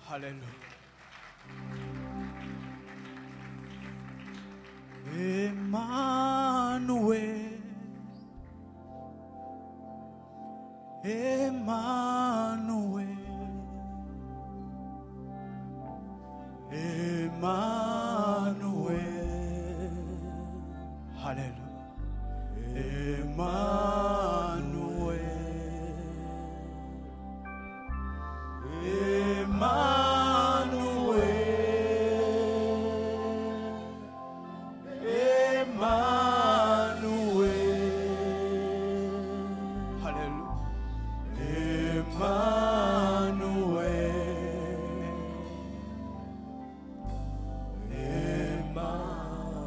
Haleluya. Emmanuel, Emmanuel, Emmanuel, haleluya, Emmanuel, Emmanuel, Emmanuel, haleluya, Emmanuel,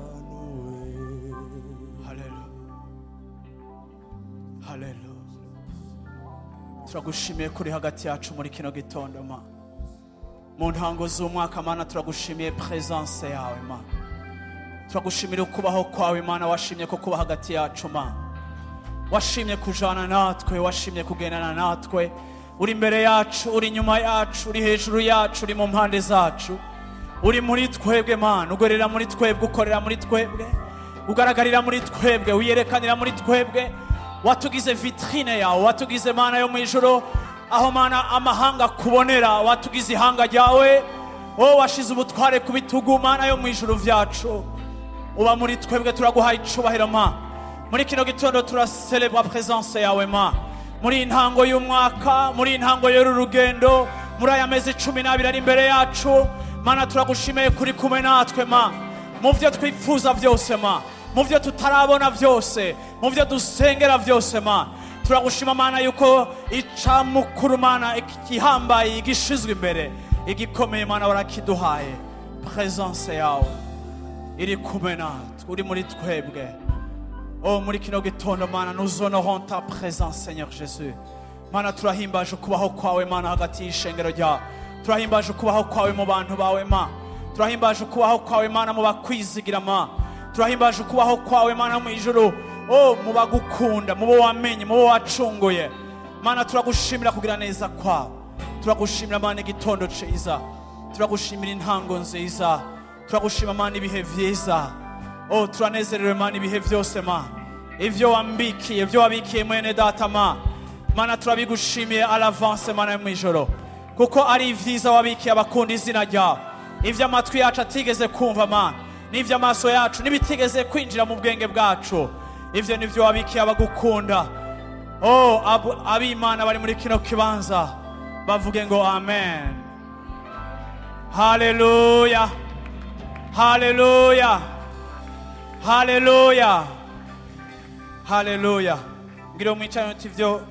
Emmanuel, haleluya, haleluya. Turagushimiye kuri hagati yacu muri kino gitondo ma mu ntango z'umwaka Mana, turagushimiye presence yawe ma, turagushimira ukubaho kwawe Mana, washimye ko kuba hagati yacu ma, washimye kujana natwe, washimye kugendana natwe, uri imbere yacu, uri inyuma yacu, uri hejuru yacu, uri mu mpande zacu, uri muri twebwe Mana, ugorera muri twebwe, ukorera muri twebwe, ugaragarira muri twebwe, wiyerekanira muri twebwe, watugize vitrine yawe, watugize Mana yo mu ijuru aho Mana amahanga akubonera, watugize ihanga ryawe, wowe washize ubutware ku bitugu Mana yo mu ijuru vyacu, uba muri twebwe, turaguhaye icubahiro ma. Muri kino gitondo turaselebra presence yawe ma, muri iyi ntango y'umwaka, muri iyi ntango y'uru rugendo, muri aya mezi 12 ari imbere yacu Mana, turagushimiye kuri kumwe natwe ma, mu vyo twifuza vyose ma, mu vyo tutarabona vyose, mu vyo dusengera vyose ma, turagushima Mana yuko icamukuru Mana igihambaye igishizwe imbere igikomeye Mana warakiduhaye, presence yawe iri kumwe natwe, uri muri twebwe. Oh, muri kino gitondo Mana, nous honorons ta présence Seigneur Jésus. Mana, turahimbaje ukubaho kwawe Mana hagati y'ishengero ryawe, turahimbaje ukubaho kwawe mu bantu bawe ma, turahimbaje ukubaho kwawe Mana mu bakwizigira ma, turahimbaje ukubaho kwawe Mana mu ijuru, oh mu bagukunda, mu bo wamenye, mu bo wacunguye Mana, turagushimira kugira neza kwawe, turagushimira Mana igitondo ciza, turagushimira intango nziza, turagushima Mana ibihe vyiza. Oh, turanezerewe Mana ibihe vyose ma, ivyo wambikiye, ivyo wabikiye mwene data ma, Mana turabigushimiye à l'avance Mana yo mw'ijoro, kuko ari ivyiza wabikiye abakunda izina ryawe, ivyo amatwi yacu atigeze kumva ma, n'ivyo amaso yacu n'ibitigeze kwinjira mu bwenge bwacu, ivyo nivyo wabikiye abagukunda. Oh, ab'Imana bari muri kino kibanza bavuge ngo amen. Haleluya, haleluya, haleluya, haleluya. Ngira mwicaye uti ivyo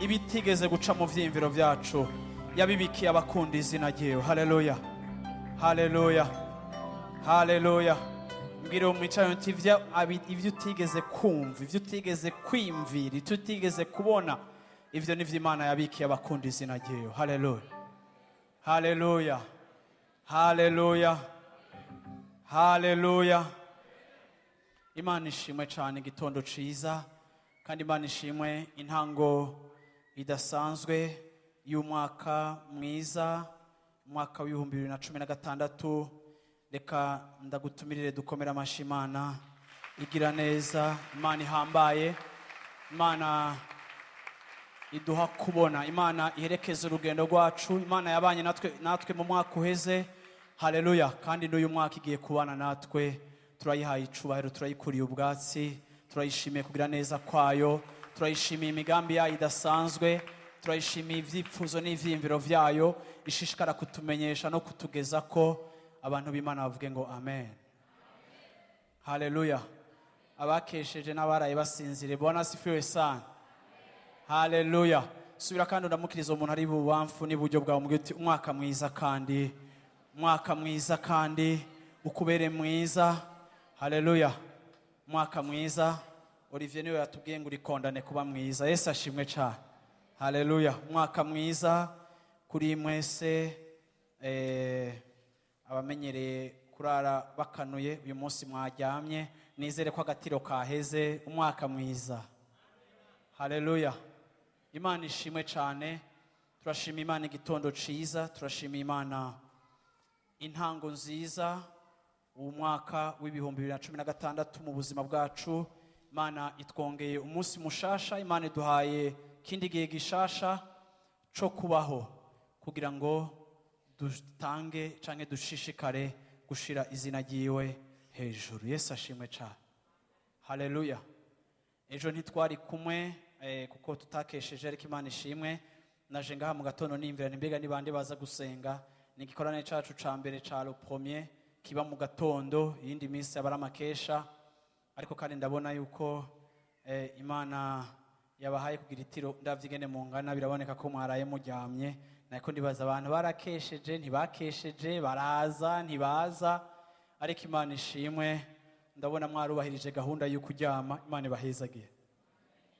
ibitigeze guca mu vyiyumviro vyacu yabibikiye abakunda izina ryiwe. Haleluya, haleluya, haleluya. Ngira mwicaye uti ivyo utigeze kumva, ivyo utigeze kwiyumvira, ivyo utigeze kubona, ivyo nivyo Imana yabikiye abakunda izina ryiwe. Haleluya, haleluya, haleluya, haleluya. Imana ishimwe cyane igitondo ciza, kandi Imana ishimwe intango idasanzwe y'umwaka mwiza, umwaka w'ibihumbi bibiri na cumi na gatandatu. Reka ndagutumirire dukomere amashi Imana igira neza, Imana ihambaye, Imana iduha kubona, Imana iherekeza urugendo rwacu, Imana yabanye natwe mu mwaka uheze. Haleluya. Kandi n'uyu mwaka igiye kubana natwe, turayihaye icubahiro, turayikuriye ubwatsi, turayishimiye kugira neza kwayo, turayishimiye imigambi yayo idasanzwe, turayishimiye ivyipfuzo n'ivyiyumviro vyayo, ishishikara kutumenyesha no kutugeza ko abantu b'Imana bavuge ngo amen. Haleluya. Abakesheje n'abaraye basinzire, Bwana asifiwe sana. Haleluya. Subira kandi ndamukiriza umuntu ari bubamfu n'iburyo bwawe, umubwire uti umwaka mwiza, kandi umwaka mwiza, kandi ukubere mwiza. Haleluya. Umwaka mwiza. Olivier niwe yatubwiye ngo urikondane kuba mwiza. Yesu ashimwe cyane. Haleluya. Umwaka mwiza kuri mwese, abamenyereye kurara bakanuye uyu munsi mwaryamye, nizere ko agatiro kaheze. Umwaka mwiza. Haleluya. Imana ishimwe cyane. Turashima Imana igitondo ciza, turashima Imana intango nziza umwaka w'2016 mu buzima bwacu. Imana itwongeye umunsi mushasha, Imana iduhaye kindi gihe gishasha co kubaho kugira ngo dutange canke dushishikare gushira izina ryiwe hejuru. Yesu ashimwe cyane. Haleluya. Ejo ntitwari kumwe kuko tutakesheje, ariko Imana ishimwe. Naje ngaha mu gatondo nimvira nimbega nibande baza gusenga. Ni igikorane cacu ca mbere ca le premier kiba mu gatondo, iyindi minsi abara amakesha, ariko kandi ndabona yuko Imana yabahaye kugira itiro. Ndavyigene mungana, biraboneka ko mwaraye muryamye. Nako ndibaza abantu barakesheje, ntibakesheje, baraza ntibaza, ariko Imana ishimwe, ndabona mwarubahirije gahunda yo kuryama. Imana ibahezagiye,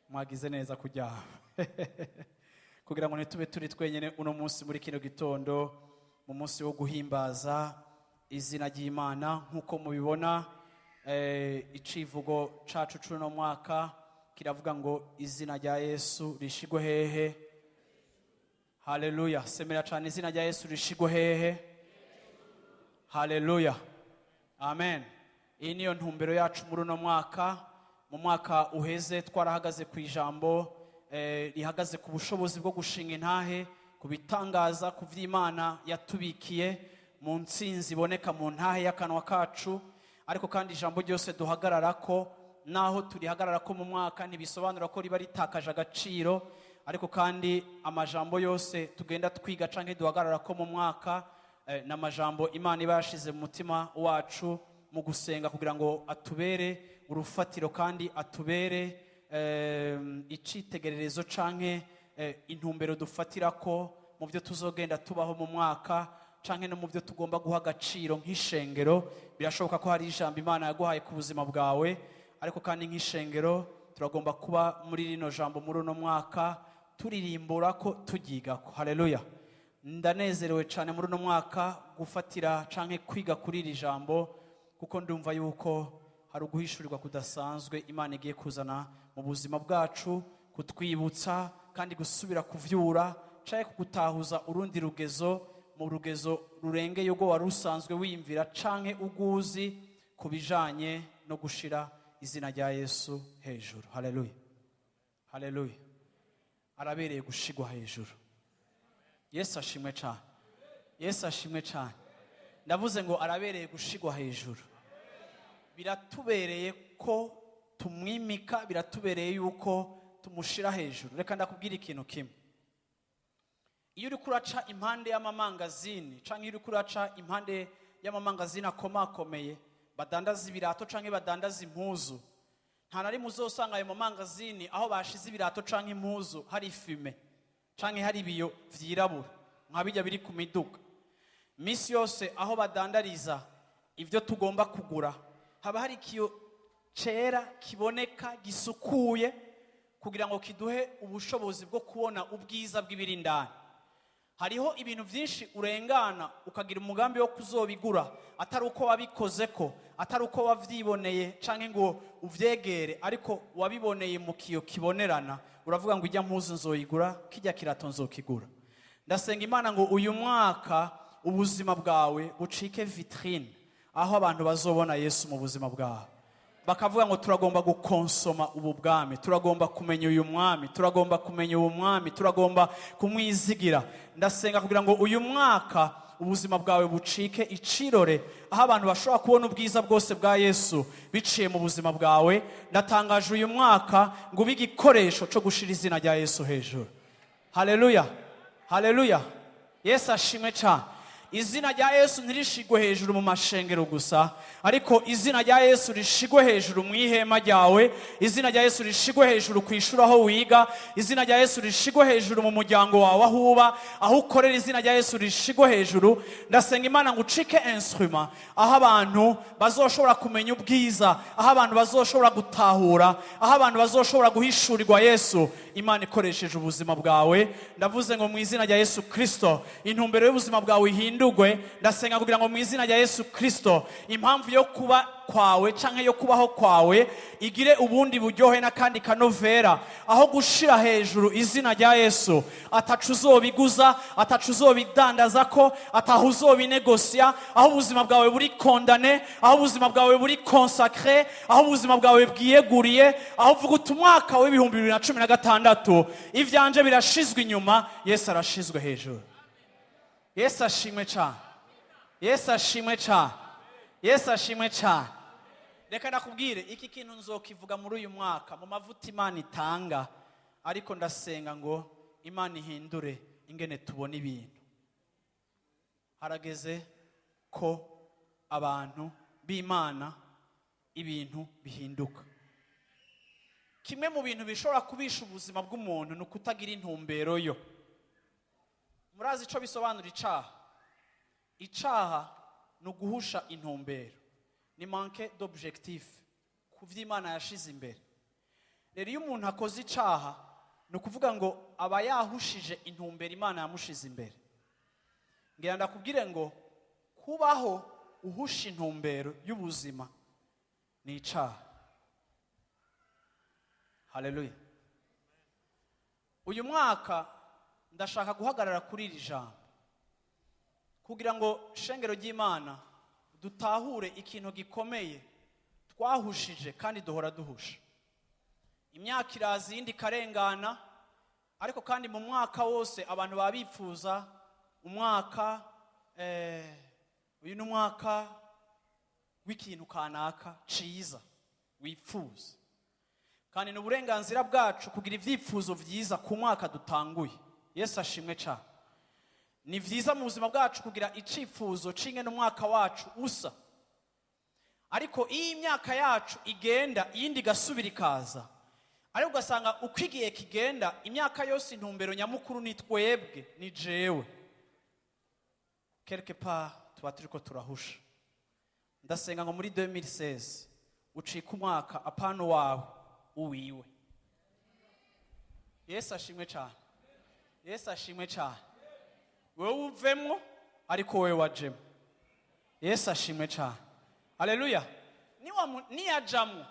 mwagize neza kuryama kugira ngo ntitube turi twenyene uno munsi muri kino gitondo, mu munsi wo guhimbaza izina ry'Imana. Nk'uko mubibona, icivugo cacu c'uno mwaka kiravuga ngo izina rya Yesu rishigwe hehe. Haleluya. Semera cyane, izina rya Yesu rishigwe hehe. Haleluya, amen. Iyi niyo ntumbero yacu muri uno mwaka. Mu mwaka uheze twarahagaze ku ijambo rihagaze ku bushobozi bwo gushinga intahe, ku bitangaza, ku vy'Imana yatubikiye mu ntsinzi iboneka mu ntahe y'akanwa kacu. Ariko kandi ijambo ryose duhagarara ko, naho turihagarara ko mu mwaka, ntibisobanura ko riba ritakaje agaciro. Ariko kandi amajambo yose tugenda twiga canke duhagarara ko mu mwaka n'amajambo Imana iba yashize mu mutima wacu mu gusenga kugira ngo atubere urufatiro kandi atubere icitegererezo canke intumbero dufatira ko mu byo tuzogenda tubaho mu mwaka canke no mu byo tugomba guha agaciro nk'ishengero. Birashoboka ko hari ijambo Imana yaguhaye ku buzima bwawe, ariko kandi nk'ishengero turagomba kuba muri rino jambo muri uno mwaka turirimbura ko turyigako. Haleluya. Ndanezerewe cyane muri uno mwaka gufatira canke kwiga kuri iri jambo, kuko ndumva yuko hari uguhishurirwa kudasanzwe Imana igiye kuzana mu buzima bwacu, kutwibutsa kandi gusubira kuvyura canke kugutahuza urundi rugezo, mu rugezo rurengeye ubwo wari usanzwe wiyumvira canke uguzi ku bijanye no gushira izina rya Yesu hejuru. Haleluya, haleluya. Arabereye gushigwa hejuru. Yesu ashimwe cyane. Yesu ashimwe cyane. Ndavuze ngo arabereye gushigwa hejuru. Biratubereye ko tumwimika, biratubereye yuko tumushira hejuru. Reka ndakubwira ikintu kimwe. Iyo uri kuraca impande y'amamangazini canke iyo uri kuraca impande y'amamangazini akomakomeye badandaza ibirato canke badandaza impuzu, nta na rimwe uzosanga ayo mamangazini aho bashize ibirato canke impuzu hari fume canke hari ibiyo vyirabura nka bijya biri ku miduga. Misi yose aho badandariza ivyo tugomba kugura haba hari ikiyo cera kiboneka gisukuye kugira ngo kiduhe ubushobozi bwo kubona ubwiza bw'ibiri indani. Hariho ibintu byinshi urengana ukagira umugambi wo kuzobigura atari uko wabikoze ko, atari uko wavyiboneye canke ngo uvyegere, ariko wabiboneye mu kiyo kibonerana, uravuga ngo ijya mpuzu nzoyigura, kijya kirato nzokigura. Ndasenga Imana ngo uyu mwaka ubuzima bwawe bucike vitrine aho abantu bazobona Yesu mu buzima bwawe, bakavuga ngo turagomba gukonsoma ubu bwami, turagomba kumenya uyu mwami, turagomba kumenya ubu mwami, turagomba kumwizigira. Ndasenga kugira ngo uyu mwaka ubuzima bwawe bucike icirore aho abantu bashobora kubona ubwiza bwose bwa Yesu biciye mu buzima bwawe. Ndatangaje uyu mwaka ngo ube igikoresho cyo gushira izina rya Yesu hejuru. Haleluya, haleluya. Yesu ashimwe cyane. Izina rya Yesu ntirishigwe hejuru mu mashengero gusa, ariko izina rya Yesu rishigwe hejuru mu ihema ryawe, izina rya Yesu rishigwe hejuru ku ishuri aho wiga, izina rya Yesu rishigwe hejuru mu muryango wawe aho uba, aho ukorera, izina rya Yesu rishigwe hejuru. Ndasenga Imana ngo ucike instrument aho abantu bazoshobora kumenya ubwiza, aho abantu bazoshobora gutahura, aho abantu bazoshobora guhishurirwa Yesu, Imana ikoresheje ubuzima bwawe. Ndavuze ngo mu izina rya Yesu Kristo intumbero y'ubuzima bwawe ihinduke. buhindurwe. Ndasenga kugira ngo mu izina rya Yesu Kristo impamvu yo kuba kwawe canke yo kubaho kwawe igire ubundi buryohe n'akandi kanovera, aho gushira hejuru izina rya Yesu atacu uzobiguza, atacu uzobidandaza, ko ataho uzobinegosia, aho ubuzima bwawe buri condamné, aho ubuzima bwawe buri consacré, aho ubuzima bwawe bwiyeguriye, aho uvuga uti umwaka w'2016 ivyanje birashizwe inyuma, Yesu arashizwe hejuru. Yesu ashimwe cyane, Yesu ashimwe cyane, Yesu ashimwe cyane. Reka nakubwire, iki kintu nzokivuga muri uyu mwaka mu mavuta Imana itanga, ariko ndasenga ngo Imana ihindure ingene tubona ibintu. Harageze ko abantu b'Imana ibintu bihinduka. Kimwe mu bintu bishobora kubisha ubuzima bw'umuntu ni ukutagira intumbero. Yo murazi ico bisobanura icaha? Icaha ni uguhusha intumbero, ni manque d'objectif ku vy'Imana yashize imbere. Rero iyo umuntu akoze icaha, ni ukuvuga ngo aba yahushije intumbero Imana yamushize imbere. Ngira ndakubwire ngo kubaho uhusha intumbero y'ubuzima ni icaha. Haleluya! Uyu mwaka ndashaka guhagarara kuri iri jambo kugira ngo, shengero ry'Imana, dutahure ikintu gikomeye twahushije kandi duhora duhusha. Imyaka iraza, iyindi ikarengana, ariko kandi mu mwaka wose abantu baba bifuza umwaka, uyu ni umwaka w'ikintu kanaka ciza wifuza, kandi ni uburenganzira bwacu kugira ibyifuzo byiza ku mwaka dutanguye. Yesu ashimwe cyane. Ni byiza mu buzima bwacu kugira icifuzo c'ingene umwaka wacu usa, ariko iyo imyaka yacu igenda, iyindi igasubira ikaza, ariko ugasanga uko igihe kigenda, imyaka yose intumbero nyamukuru ni twebwe, ni jewe, quelque part tuba turiko turahusha. Ndasenga ngo muri 2016 ucika umwaka apano wawe, uwiwe. Yesu ashimwe cyane, Yesu ashimwe cyane. Wewe uvemwo, ariko wewe wajemo. Yesu ashimwe cyane, haleluya. Niyajamwo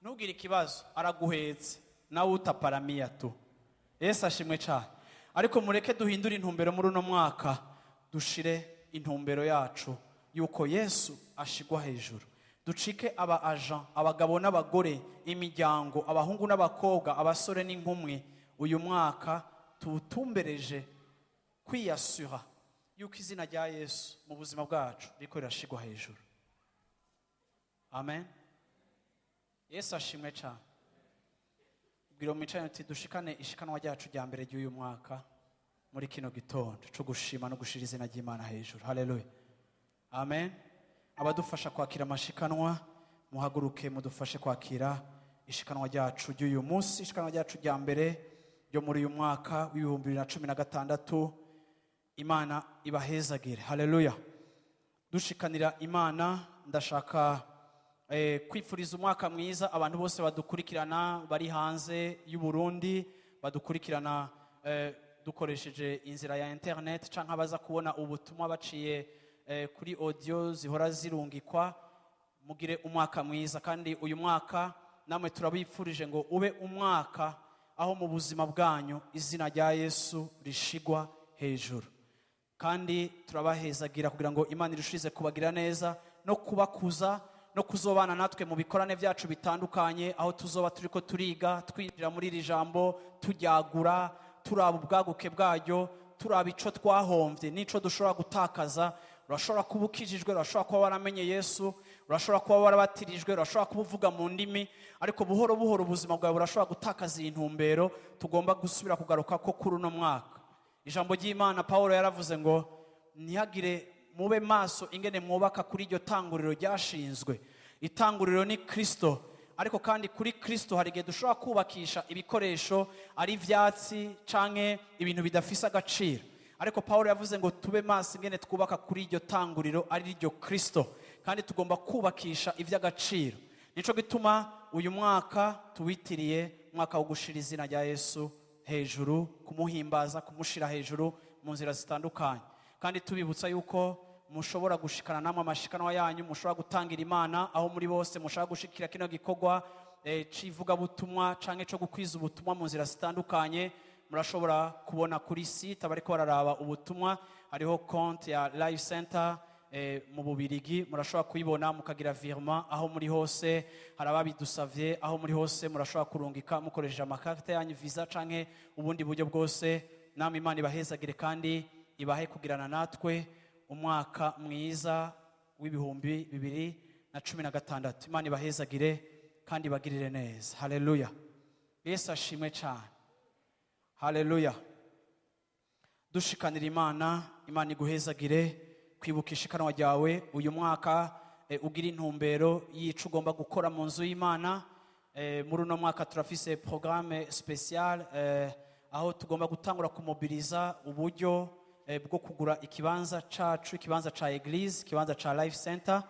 ntugire ikibazo, araguhetse nawe utaparamiya tu. Yesu ashimwe cyane. Ariko mureke duhindure intumbero muri uno mwaka, dushire intumbero yacu yuko Yesu ashigwa hejuru. Ducike aba agent, abagabo n'abagore, imiryango, abahungu n'abakobwa, abasore n'inkumi, uyu mwaka tuwutumbereje kwiyasura yuko izina rya Yesu mu buzima bwacu riko rirashigwa hejuru. Amen. Yesu ashimwe cyane. Bwira mwicaranye uti dushikane ishikanwa ryacu rya mbere ry'uyu mwaka muri kino gitondo cyo gushima no gushira izina ry'Imana hejuru. Haleluya, amen. Abadufasha kwakira amashikanwa, muhaguruke mudufashe kwakira ishikanwa ryacu ry'uyu munsi, ishikanwa ryacu rya mbere ryo muri uyu mwaka w'2016. Imana ibahezagire. Haleluya. Dushikanira Imana, ndashaka kwifuriza umwaka mwiza abantu bose badukurikirana bari hanze y'u Burundi, badukurikirana dukoresheje inzira ya internet, canke abaza kubona ubutumwa baciye kuri audio zihora zirungikwa. Mugire umwaka mwiza, kandi uyu mwaka namwe turabifurije ngo ube umwaka aho mu buzima bwanyu izina rya Yesu rishigwa hejuru. Kandi turabahezagira kugira ngo Imana irushize kubagira neza no kubakuza no kuzobana natwe mu bikorane byacu bitandukanye, aho tuzoba turiko turiga, twinjira muri iri jambo, turyagura, turaba ubwaguke bwaryo, turaba ico twahomvye n'ico dushobora gutakaza. Urashobora kuba ukijijwe, urashobora kuba waramenye Yesu, urashobora kuba warabatirijwe, urashobora kuba uvuga mu ndimi, ariko buhoro buhoro ubuzima bwawe burashobora gutakaza iyi ntumbero tugomba gusubira kugaruka ko kuri uno mwaka. Ijambo ry'Imana, Paulo yaravuze ngo ntihagire, mube maso ingene mwubaka kuri iryo tanguriro ryashinzwe. Itanguriro ni Kristo, ariko kandi kuri Kristo hari igihe dushobora kubakisha ibikoresho ari ivyatsi canke ibintu bidafise agaciro, ariko Paulo yavuze ngo tube maso ingene twubaka kuri iryo tanguriro ari ryo Kristo, kandi tugomba kubakisha ivy'agaciro. Nico gituma uyu mwaka tuwitiriye umwaka wo gushira izina rya Yesu hejuru, kumuhimbaza, kumushira hejuru mu nzira zitandukanye. Kandi tubibutsa yuko mushobora gushikana namwe amashikanwa yanyu, mushobora gutangira Imana aho muri bose, mushobora gushikira kino gikorwa c'ivugabutumwa canke co gukwiza ubutumwa mu nzira zitandukanye. Murashobora kubona kuri site abariko bararaba ubutumwa, hariho konti ya Life Center mu Bubirigi, murashobora kuyibona mukagira virement aho muri hose. Hari ababidusavye, aho muri hose murashobora kurungika mukoresheje amakarita yanyu Visa canke ubundi buryo bwose. Namwe Imana ibahezagire kandi ibahe kugirana natwe umwaka mwiza w'2016. Imana ibahezagire kandi ibagirire neza. Haleluya, Yesu ashimwe cyane. Haleluya. Dushikanira Imana, Imana iguhezagire kwibuka ishikanwa ryawe uyu mwaka, ugira intumbero y'ico ugomba gukora mu nzu y'Imana. Muri uno mwaka turafise programme spéciale, aho tugomba gutangura kumobiliza uburyo bwo kugura ikibanza cacu, ikibanza ca église, ikibanza ca Life Center.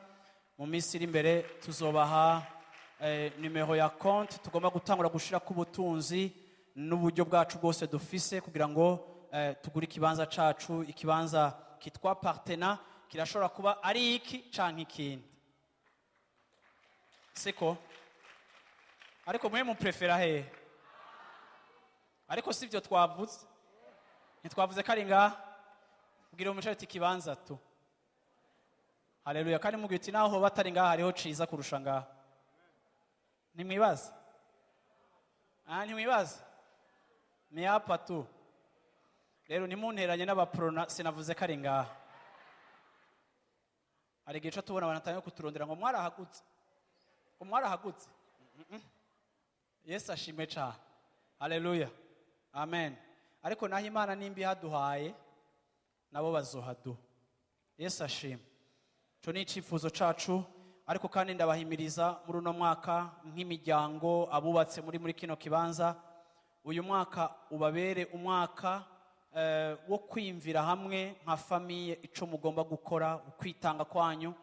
Mu minsi iri imbere tuzobaha nimero ya konti tugomba gutangura gushira ku butunzi n'uburyo bwacu bwose dufise kugira ngo tugure ikibanza cacu. Ikibanza kitwa partena kirashobora kuba ari iki canke ikindi, siko? Ariko mwe muprefera hehe? Ariko sivyo twavuze? Ntitwavuze ko ari ngaha? Ubwira umuco ati ikibanza tu. Haleluya. Kandi mubwira uti naho batari ngaha, hariho ciza kurusha ngaha. Ntimwibaza? Ah, ntimwibaza? Ni hapa tu. Rero ntimunteranye n'abaprona, sinavuze ko ari ngaha. Hari igihe co tubona abantu batangiye kuturondera ngo mwarahagutse, ngo mwarahagutse. Yesu ashimwe cane. Haleluya, amen. Ariko naho Imana nimba ihaduhaye, nabo bazohaduha. Yesu ashimwe. Ico ni icifuzo cacu. Ariko kandi ndabahimiriza muri uno mwaka nk'imiryango, abubatse muri kino kibanza, uyu mwaka ubabere umwaka wo kwiyumvira hamwe nka famille ico mugomba gukora, ukwitanga kwanyu.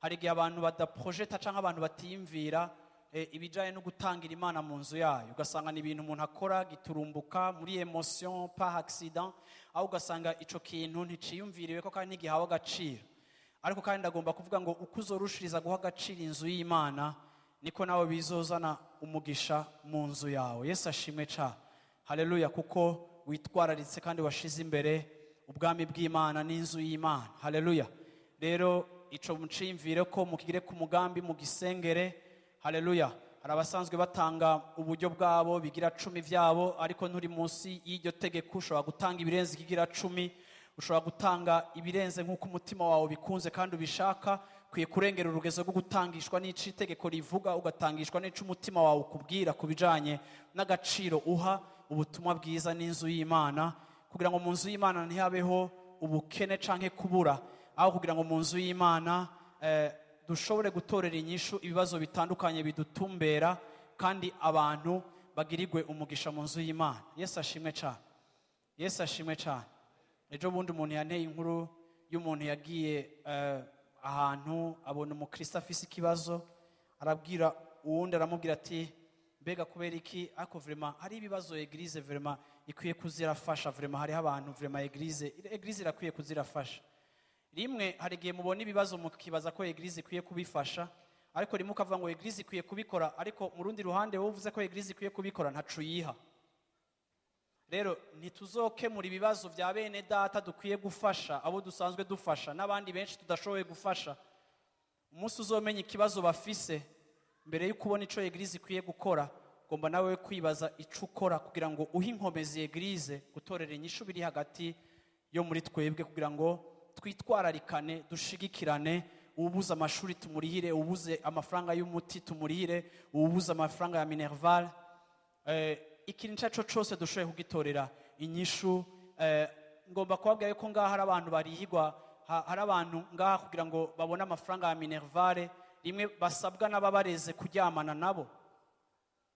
Hari igihe abantu badaprojeta canke abantu batiyumvira ibijanye no gutangira Imana mu nzu yayo, ugasanga ni ibintu umuntu akora giturumbuka muri émotion, par accident, aho ugasanga ico kintu nticiyumviriwe ko kandi ntigihawe agaciro. Ariko kandi ndagomba kuvuga ngo uko uzorushiriza guha agaciro inzu y'Imana, niko nawe bizozana umugisha mu nzu yawe. Yesu ashimwe ca. Haleluya. Kuko witwararitse kandi washize imbere ubwami bw'Imana n'inzu y'Imana. Haleluya. Rero ico muciyumvire ko mukigire ku mugambi, mugisengere. Haleluya. Hari abasanzwe batanga uburyo bwabo bigira cumi vyabo, ariko nturi munsi y'iryo tegeko. Ushobora gutanga ibirenze ikigira cumi, ushobora gutanga ibirenze nk'uko umutima wawe bikunze kandi ubishaka. Ukwiye kurengera urugezo rwo gutangishwa n'ico itegeko rivuga, ugatangishwa n'ico umutima wawe ukubwira ku bijanye n'agaciro uha ubutumwa bwiza n'inzu y'Imana, kugira ngo mu nzu y'Imana ntihabeho ubukene canke kubura, aho kugira ngo mu nzu y'Imana dushobore gutorera inyishu ibibazo bitandukanye bidutumbera, kandi abantu bagirirwe umugisha mu nzu y'Imana. Yesu ashimwe cane. Yesu ashimwe cane. Ejo bundi umuntu yanteye inkuru y'umuntu yagiye ahantu, abona umukristo afise ikibazo, arabwira uwundi, aramubwira ati: "Mbega kubera iki? Ariko vraiment hari ibibazo église vraiment ikwiye kuzirafasha. Vraiment hariho abantu vraiment église irakwiye kuzirafasha." Rimwe hari igihe mubona ibibazo mukibaza ko église ikwiye kubifasha, ariko rimwe ukavuga ngo église ikwiye kubikora, ariko mu rundi ruhande wowe uvuze ko église ikwiye kubikora, ntacu uyiha. Rero ntituzokemura ibibazo bya bene data dukwiye gufasha, abo dusanzwe dufasha n'abandi benshi tudashoboye gufasha. Umunsi uzomenya ikibazo bafise, mbere y'uko ubona ico église ikwiye gukora, ugomba nawe kwibaza ico ukora kugira ngo uhe inkomezi église gutorera inyishu biri hagati yo muri twebwe, kugira ngo twitwararikane, dushigikirane. Uwubuze amashuri tumurihire, uwubuze amafaranga y'umuti tumurihire, uwubuze amafaranga ya minerval, ikintu icyo ari cyo cyose dushoboye kugitorera inyishu. Ngomba kubabwira yuko ngaha hari abantu barihigwa, hari abantu ngaha kugira ngo babone amafaranga ya minerval, rimwe basabwa n'ababareze kuryamana nabo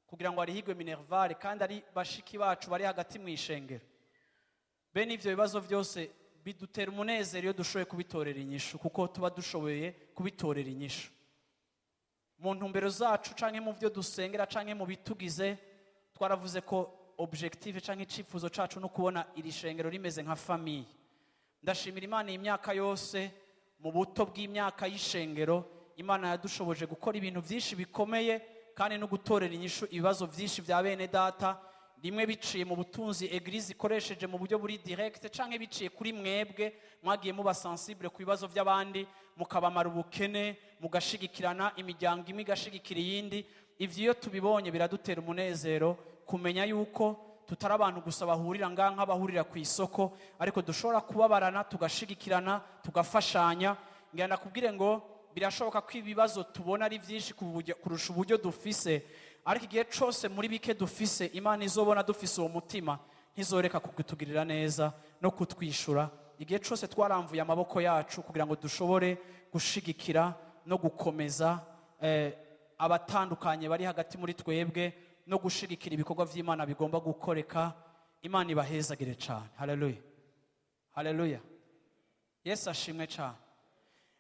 kugira ngo arihigwe minerval, kandi ari bashiki bacu bari hagati mu ishengero. Bene ivyo bibazo byose bidutera umunezero iyo dushoboye kubitorera inyishu, kuko tuba dushoboye kubitorera inyishu mu ntumbero zacu canke mu byo dusengera canke mu bitugize. Twaravuze ko objectif canke icifuzo cacu no kubona iri shengero rimeze nka famille. Ndashimira Imana iyi myaka yose, mu buto bw'imyaka y'ishengero, Imana yadushoboje gukora ibintu byinshi bikomeye kandi no gutorera inyishu ibibazo byinshi bya bene data, rimwe biciye mu butunzi église ikoresheje mu buryo buri direct, canke biciye kuri mwebwe mwagiye muba sensible ku bibazo by'abandi, mukabamara ubukene, mugashigikirana, imiryango imwe igashigikira iyindi. Ivyo iyo tubibonye biradutera umunezero, kumenya yuko tutari abantu gusa bahurira ngaha nk'abahurira ku isoko, ariko dushobora kubabarana, tugashigikirana, tugafashanya. Ngira ndakubwire ngo birashoboka ko ibibazo tubona ari byinshi kurusha uburyo dufise, ariko igihe cose muri bike dufise Imana izobona dufise uwo mutima, ntizoreka kutugirira neza no kutwishura. Igihe cose twaramvuye amaboko yacu kugira ngo dushobore gushigikira no gukomeza abatandukanye bari hagati muri twebwe, no gushigikira ibikorwa vy'Imana bigomba gukoreka. Imana ibahezagire cane. Haleluya, haleluya, Yesu ashimwe cane.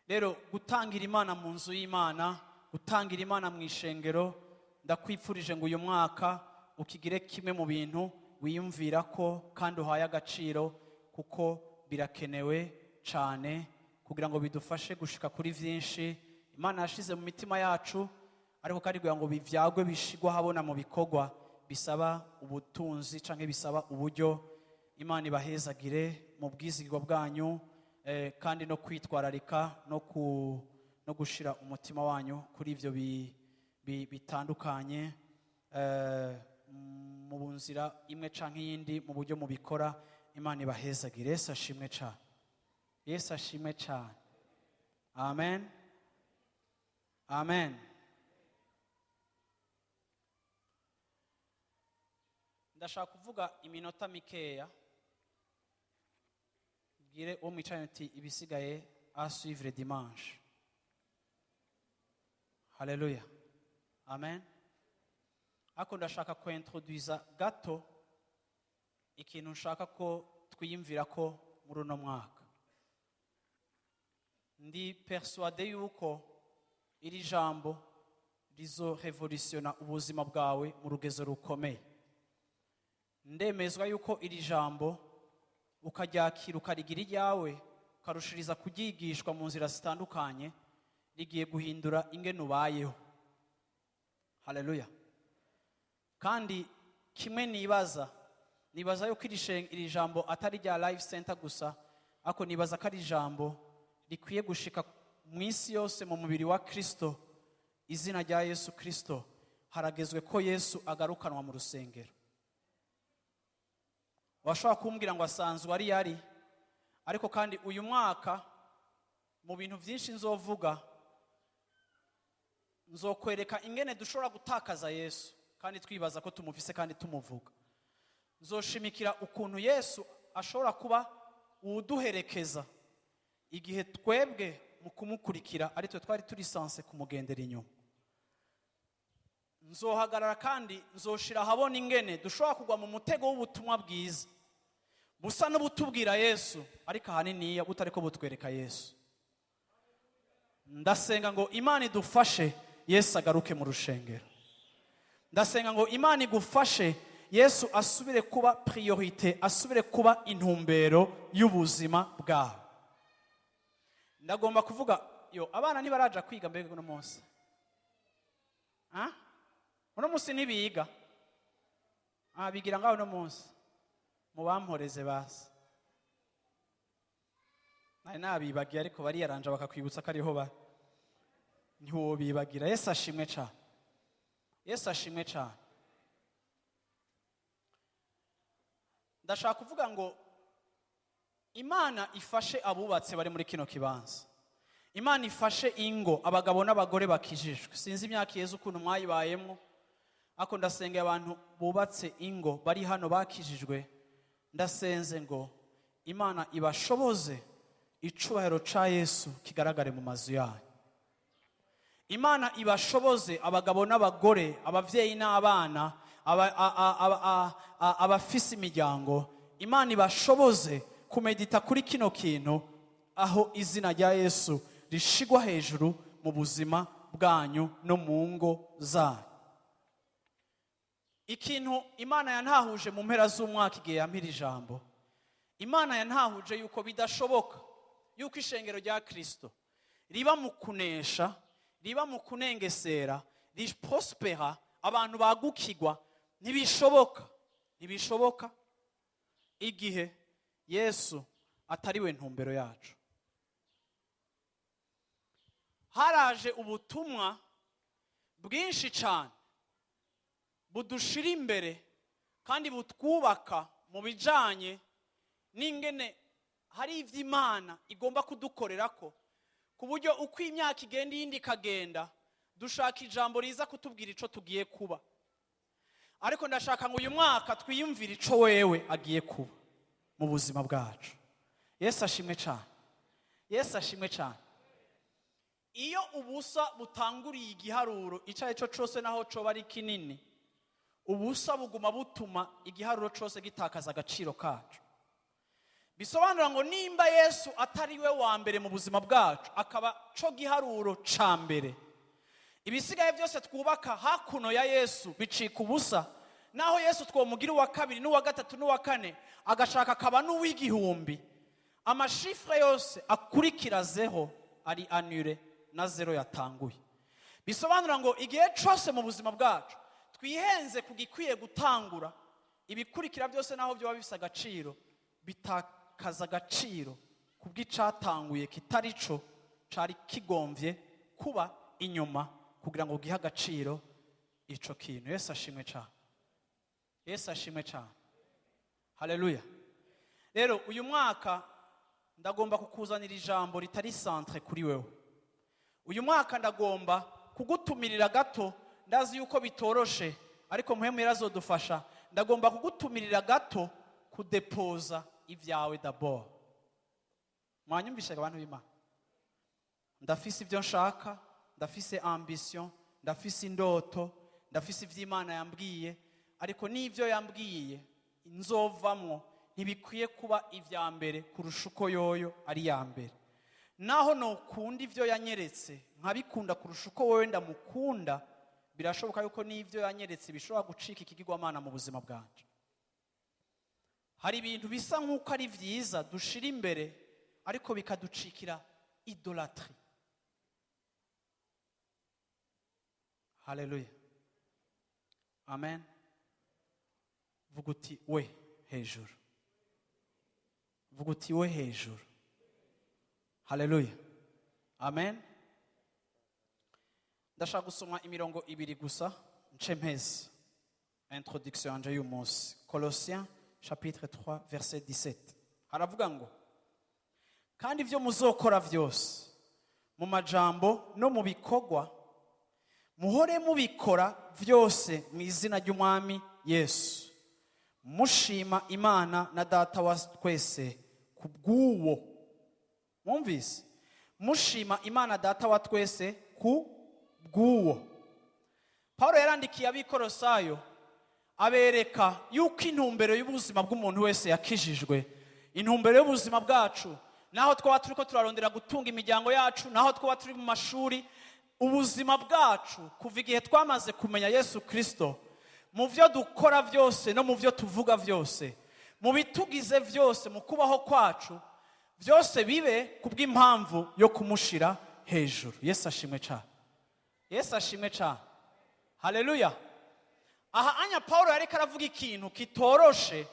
Rero gutangira Imana mu nzu y'Imana, gutangira Imana mu ishengero, ndakwifurije ngo uyu mwaka ukigire kimwe mu bintu wiyumvira ko kandi uhaye agaciro, kuko birakenewe cane kugira ngo bidufashe gushika kuri vyinshi Imana yashize mu mitima yacu, ariko kandi kugira ngo bivyagwe bishigwe ahabona mu bikorwa bisaba ubutunzi canke bisaba uburyo. Imana ibahezagire mu bwizigirwa bwanyu, kandi no kwitwararika no gushira umutima wanyu kuri ivyo bitandukanye, mu nzira imwe canke iyindi, mu buryo mubikora. Imana ibahezagire. Yesu ashimwe cane, Yesu ashimwe cane. Amen, amen. Ndashaka kuvuga iminota mikeya, bwire uwo mwicaranye uti ibisigaye à suivre dimanche. Haleluya, amen. Ariko ndashaka kuintroduza gato ikintu nshaka ko twiyumvira ko muri uno mwaka. Ndi persuadé yuko iri jambo rizo revolutiona ubuzima bwawe mu rugezo rukomeye. Ndemezwa yuko iri jambo ukaryakira ukarigira iryawe, ukarushiriza kuryigishwa mu nzira zitandukanye, rigiye guhindura ingene ubayeho. Haleluya. Kandi kimwe nibaza yuko iri jambo atari rya Life Center gusa, ariko nibaza ko ari ijambo rikwiye gushika mu isi yose, mu mubiri wa Kristo, izina rya Yesu Kristo. Haragezwe ko Yesu agarukanwa mu rusengero. Washobora kumbwira ngo asanzwe ari yari, ariko kandi uyu mwaka mu bintu byinshi nzovuga, nzokwereka ingene dushobora gutakaza Yesu kandi twibaza ko tumufise kandi tumuvuga. Nzoshimikira ukuntu Yesu ashobora kuba uwuduherekeza igihe twebwe mu kumukurikira ari twe twari turi sanse kumugendera inyuma. Nzohagarara kandi nzoshira ahabona ingene dushobora kugwa mu mutego w'ubutumwa bwiza busa n'ubutubwira Yesu, ariko ahanini butariko butwereka Yesu. Ndasenga ngo Imana idufashe Yesu agaruke mu rushengero. Ndasenga ngo Imana igufashe Yesu asubire kuba priorité, asubire kuba intumbero y'ubuzima bwawe. Ndagomba kuvuga yo abana ntibaraja kwiga mbega uno munsi. Ah? Uno munsi ntibiga. Ah, bigira ngaho uno munsi. Mubamporeze basi. Nari nabibagiye ariko bariyaranja bakakwibutsa ko ariho ba. Ntiwobibagira. Yesu ashimwe cyane. Yesu ashimwe cyane. Ndashaka kuvuga ngo Imana ifashe abubatse bari muri kino kibanza. Imana ifashe ingo, abagabo n'abagore bakijijwe. Sinzi imyaka Yezu ukuntu mwayibayemo, ariko ndasengeye abantu bubatse ingo bari hano bakijijwe. Ndasenze ngo Imana ibashoboze icubahiro ca Yesu kigaragare mu mazu yanyu. Imana ibashoboze abagabo n'abagore, abavyeyi n'abana, abafise imiryango. Imana ibashoboze kumedita kuri kino kintu, aho izina rya Yesu rishigwa hejuru mu buzima bwanyu no mu ngo zanyu. Ikintu Imana yantahuje mu mpera z'umwaka igihe yampira ijambo, Imana yantahuje yuko bidashoboka yuko ishengero rya Kristo riba mu kunesha, riba mu kunengesera, riprospera, abantu bagukigwa. Ntibishoboka, ntibishoboka igihe Yesu atari we ntumbero yacu. Haraje ubutumwa bwinshi cyane budushira imbere kandi butwubaka mu bijanye n'ingene hari ivy'Imana igomba kudukorera, ko ku buryo uko imyaka igenda iyindi ikagenda dushaka ijambo riza kutubwira ico tugiye kuba. Ariko ndashaka ngo uyu mwaka twiyumvire ico wewe agiye kuba mu buzima bwacu. Yesu ashimwe cyane, Yesu ashimwe cyane. Iyo ubusa butanguriye igiharuro icyo ari cyo cyose, naho coba ari kinini, ubusa buguma butuma igiharuro cyose gitakaza agaciro kacu. Bisobanura ngo nimba Yesu atari we wa mbere mu buzima bwacu, akaba co giharuro ca mbere, ibisigaye byose twubaka hakuno ya Yesu bicika ubusa. Naho Yesu twomugira uwa kabiri n'uwa gatatu n'uwa kane, agashaka akaba n'uw'igihumbi, ama chiffres yose akurikira zéro ari annulé na zéro yatanguye. Bisobanura ngo igihe cyose mu buzima bwacu twihenze ku gikwiye gutangura, ibikurikira byose naho byoba bifise agaciro bitakaza agaciro kubw'icatanguye kitari co cari kigomvye kuba inyuma kugira ngo gihe agaciro ico kintu. Yesu ashimwe cyane, Yesu ashimwe cyane, haleluya. Rero uyu mwaka ndagomba kukuzanira ijambo ritari centré kuri wewe. Uyu mwaka ndagomba kugutumirira gato. Ndazi yuko bitoroshe, ariko Mpwemu yarazodufasha. Ndagomba kugutumirira gato kudepoza ibyawe d'abord. Mwanyumvishaga, abantu b'Imana? Ndafise ibyo nshaka, ndafise ambition, ndafise indoto, ndafise iby'Imana yambwiye, ariko n'ibyo yambwiye nzovamwo ntibikwiye kuba ibya mbere kurusha uko yoyo ari iya mbere. Naho nokunda ibyo yanyeretse nkabikunda kurusha uko wowe ndamukunda, birashoboka yuko n'ibyo yanyeretse bishobora gucika ikigirwamana mu buzima bwanje. Hari ibintu bisa nk'uko ari byiza dushira imbere, ariko bikaducikira idolâtrie. Haleluya, amen. Vuga uti we hejuru, vuga uti we hejuru. Haleluya, amen. Ndashaka gusoma imirongo ibiri gusa nce mpeza introduction yanje y'uyu munsi. Colossiens chapitre 3 verset 17 haravuga ngo: "Kandi ibyo muzokora byose mu majambo no mu bikorwa, muhore mubikora byose mu izina ry'Umwami Yesu, mushima Imana na Data wa twese ku bw'uwo." Mwumvise? Mushima Imana Data wa twese ku bw'uwo. Paul yarandikiye Abikorosayo, abereka yuko intumbero y'ubuzima bw'umuntu wese yakijijwe, intumbero y'ubuzima bwacu, naho twaba turi ko turarondera gutunga imiryango yacu, naho twaba turi mu mashuri, ubuzima bwacu kuva igihe twamaze kumenya Yesu Kirisito, mu byo dukora byose no mu byo tuvuga byose, mu bitugize byose, mu kubaho kwacu byose, bibe kubw'impamvu yo kumushira hejuru. Yesu ashimwe cyane, Yesu ashimwe cyane, haleluya. Aha anya Paul yariko aravuga ikintu kitoroshe,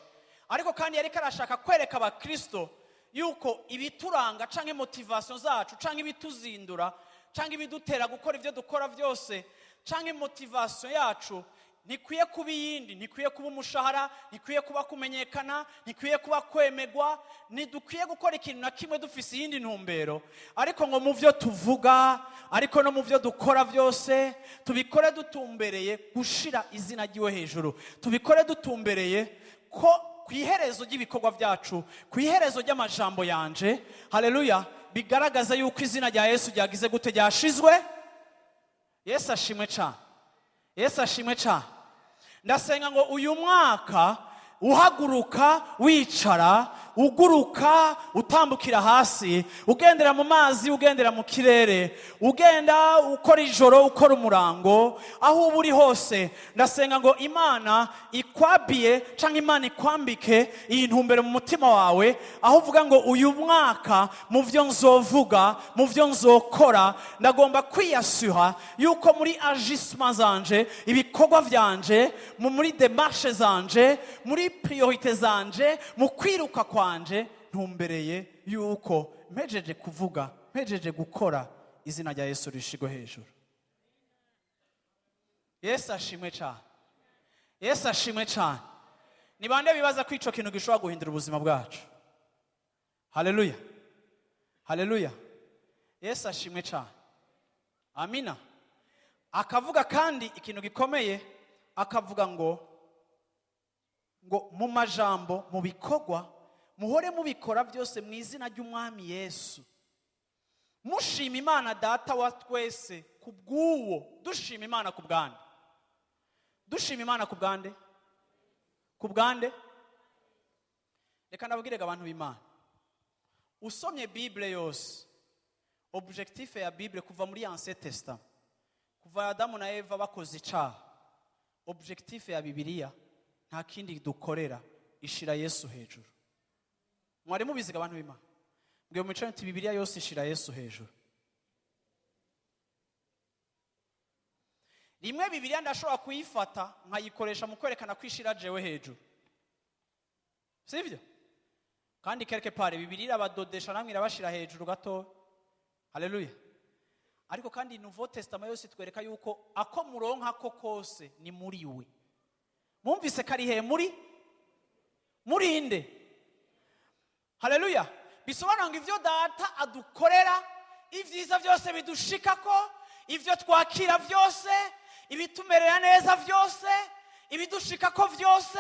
ariko kandi yariko arashaka kwereka Abakristo yuko ibituranga canke motivation zacu canke ibituzindura canke ibidutera gukora ibyo dukora byose canke motivation yacu ntikwiye kuba iyindi, ntikwiye kuba umushahara, ntikwiye kuba kumenyekana, ntikwiye kuba kwemegwa. Ntidukwiye gukora ikintu na kimwe dufise iyindi ntumbero. Ariko ngo mu byo tuvuga, ariko no mu byo dukora byose, tubikore dutumbereye gushira izina ry'iwe hejuru, tubikore dutumbereye ko ku iherezo ry'ibikorwa byacu, ku iherezo ry'amajambo yanje, haleluya, bigaragaza yuko izina rya Yesu ryagize gute? Ryashizwe. Yesu ashimwe cyane, Yesu ashimwe cyane. Ndasenga ngo uyu mwaka uhaguruka, wicara, Uguruka, utambukira hasi, ugendera mu mazi, ugendera mu kirere, ugenda ukora ijoro, ukora umurango, aho uba uri hose, ndasenga ngo Imana ikwabiye cyangwa Imana ikwambike iyi ntumbero mu mutima wawe, aho uvuga ngo uyu mwaka, mu byo nzovuga, mu byo nzokora, ndagomba kwiyasuha yuko muri agissement zanje, ibikorwa byanje, muri démarche zanje, muri priorité zanje, mu kwiruka kwanje, ntumbereye yuko mpejeje kuvuga, mpejeje gukora, izina rya Yesu rishigwe hejuru. Yesu ashimwe cyane. Yesu ashimwe cyane. Ni bande bibaza ko ico kintu gishobora guhindura ubuzima bwacu? Haleluya, haleluya! Yesu ashimwe cyane. Amina. Akavuga kandi ikintu gikomeye, akavuga ngo mu majambo, mu bikorwa, muhore mubikora byose mu izina ry'Umwami Yesu, mushima Imana Data wa twese ku bw'uwo. Dushima Imana ku bwande? Dushima Imana ku bwande? Ku bwande? Reka ndabwirega, abantu b'Imana, usomye Bible yose, objectif ya Bible kuva muri Ancien Testament, kuva Adamu na Eva bakoze icaha, objectif ya Bibiliya nta kindi dukorera, ishira Yesu hejuru. Mwari mubiziga, abantu b'Imana? Mbwiye mu nti Bibiliya yose ishira Yesu hejuru. Rimwe Bibiliya ndashobora kuyifata nkayikoresha mu kwerekana ko ishira jewe hejuru, sivyo? Kandi quelque part Bibiliya irabadodesha, namwe irabashira hejuru gato. Haleluya! Ariko kandi Nouveau Testament yose itwereka yuko ako muronka ko kose ni muri we. Mumvise ko ari he? Muri inde? Haleluya! Bisobanura ngo ivyo Data adukorera, ibyiza byose bidushikako, ibyo twakira byose, ibitumerera neza byose, ibidushikako byose,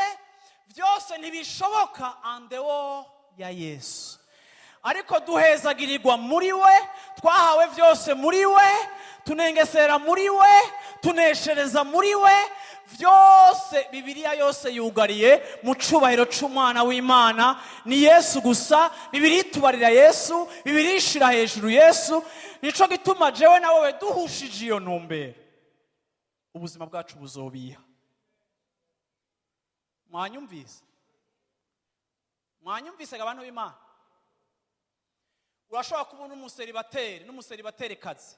byose ntibishoboka en dehors ya Yesu. Ariko duhezagirirwa muri we, twahawe byose muri we, tunengesera muri we, tuneshereza muri we. Byose, Bibiliya yose yugariye mu cubahiro c'Umwana w'Imana. Ni Yesu gusa. Bibiliya itubarira Yesu, Bibiliya ishira hejuru Yesu. Nico gituma jewe na wewe duhushije iyo ntumbero, ubuzima bwacu buzobiha. Mwanyumvise? Mwanyumvise, abantu b'Imana? Urashobora kubona umuseribateri n'umuseribaterikazi,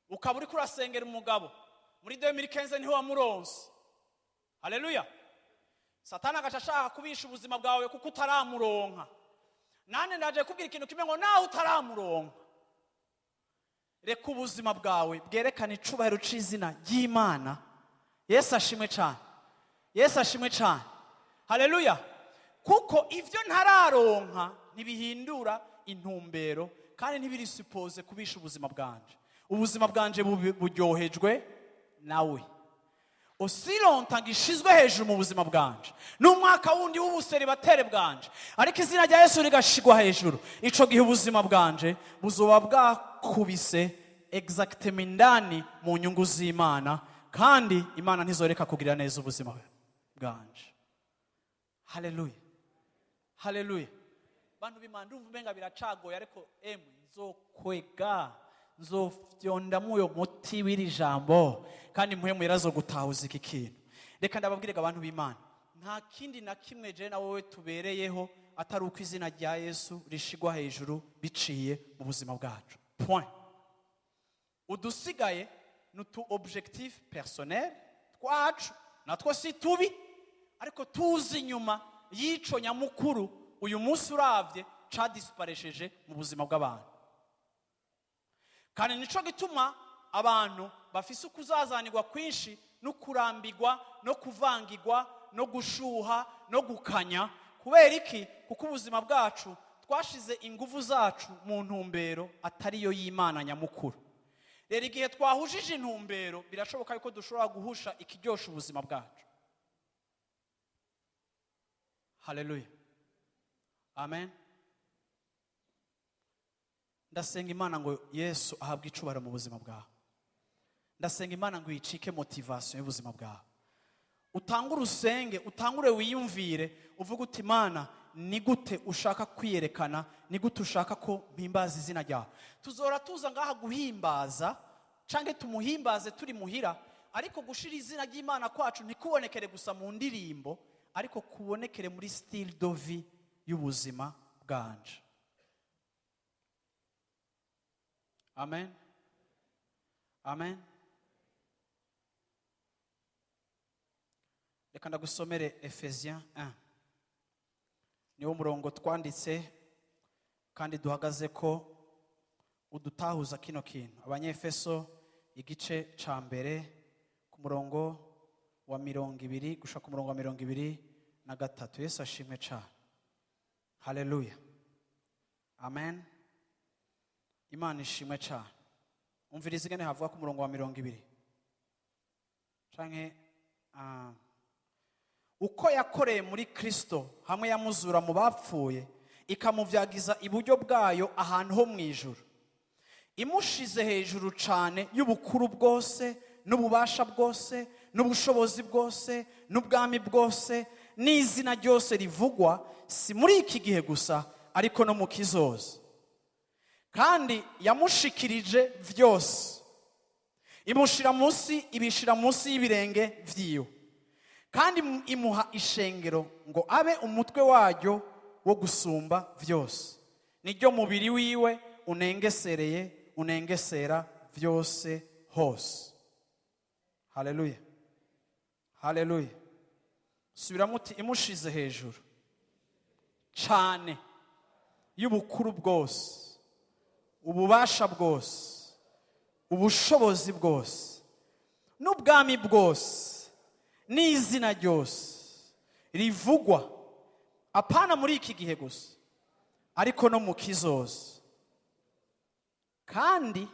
ukaba uriko urasengera umugabo muri 2015, ntiwamuronse. Haleluya! Satani agaca ashaka kubisha ubuzima bwawe kuko utaramuronka. Nane ndaje kubwira ikintu kimwe, ngo nawe utaramuronka, reka ubuzima bwawe bwerekane icubahiro c'izina ry'Imana. Yesu ashimwe cyane. Yesu ashimwe cyane. Haleluya! Kuko ivyo ntararonka ntibihindura intumbero, kandi ntibiri supposé kubisha ubuzima bwanje. Ubuzima bwanje buryohejwe nawe. Aussi longtemps gishizwe hejuru mu buzima bwanje, n'umwaka wundi w'ubuseribatere bwanje, ariko izina rya Yesu rigashigwa hejuru, ico gihe ubuzima bwanje buzoba bwakubise exactement indani mu nyungu z'Imana, kandi Imana ntizoreka kugira neza ubuzima bwanje. Haleluya, haleluya! Bantu b'Imana, ndumva umenga biracagoye, ariko emwe nzokwega, nzofyondamo uyo muti w'iri jambo, kandi muhe yarazo gutahuza iki kintu. Reka ndababwire, abantu b'Imana, nta kindi na kimwe je na wowe tubereyeho atari uko izina rya Yesu rishigwa hejuru biciye mu buzima bwacu. Point. Udusigaye ni utu objectif personnel twacu, natwo si tubi, ariko tuzi inyuma y'ico nyamukuru uyu munsi uravye cadisiparesheje mu buzima bw'abantu. Kandi nico gituma abantu bafise ukuzazanirwa kwinshi no kurambirwa no kuvangirwa no gushuha no gukanya. Kubera iki? Kuko ubuzima bwacu twashize ingufu zacu mu ntumbero atariyo y'Imana nyamukuru. Rero igihe twahujije intumbero, birashoboka yuko dushobora guhusha ikiryosha ubuzima bwacu. Haleluya, amen. Ndasenga Imana ngo Yesu ahabwe icubahiro mu buzima bwawe. Ndasenga Imana ngo yicike motivation y'ubuzima bwawe. Utangure usenge, utangure wiyumvire, uvuge uti: "Imana, Ni gute ushaka kwiyerekana? Ni gute ushaka ko mpimbaza izina ryawe? Tuzora tuza ngaha guhimbaza canke tumuhimbaze turi muhira, ariko gushira izina ry'Imana kwacu ntikubonekere gusa mu ndirimbo, ariko kubonekere muri style de vie y'ubuzima bwanje. Amen, amen. Reka ndagusomere Ephésiens 1, niwo murongo twanditse kandi duhagaze ko udutahuza kino kintu. Abanyefeso igice ca mbere ku murongo wa 20 gushika ku murongo wa 23. Yesu ashimwe cane. Haleluya, amen. Imana ishimwe cane. Umviriza ingene havuga ku murongo wa 20 canke uko yakoreye muri Kristo hamwe yamuzura mu bapfuye, ikamuvyagiza iburyo bwayo ahantu ho mwijuru, imushize hejuru cane y'ubukuru bwose n'ububasha bwose n'ubushobozi bwose n'ubwami bwose n'izina ryose rivugwa, si muri iki gihe gusa ariko no mu kizoza. Kandi yamushikirije vyose, imushira munsi, ibishira munsi y'ibirenge vyiwe, kandi imuha ishengero ngo abe umutwe waryo wo gusumba vyose, niryo mubiri wiwe unengesereye unengesera vyose hose. Haleluya, haleluya. Subiramo uti imushize hejuru cane y'ubukuru bwose, ububasha bwose, ubushobozi bwose n'ubwami bwose n'izina ryose rivugwa, apana muri iki gihe gusa ariko no mu kizoza. Kandi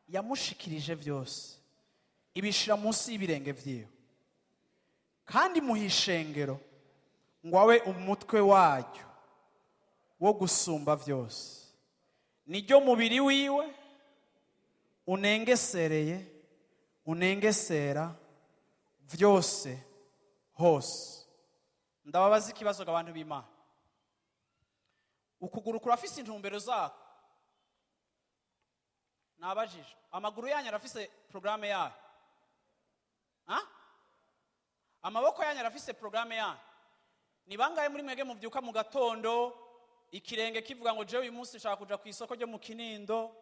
yamushikirije vyose, ibishira munsi y'ibirenge vyiwe, kandi muhishengero ngo abe umutwe waryo wo gusumba vyose, niryo mubiri wiwe unengesereye unengesera vyose hose. Ndababaza ikibazo abantu b'Imana, ukuguru kurafise intumbero zako? Nabajije, amaguru yanyu arafise programme yayo? Amaboko yanyu arafise programme yayo? Ni bangahe muri mwege muvyuka mu gatondo ikirenge kivuga ngo jewe uyu munsi nshaka kuja ku isoko ryo mu Kinindo,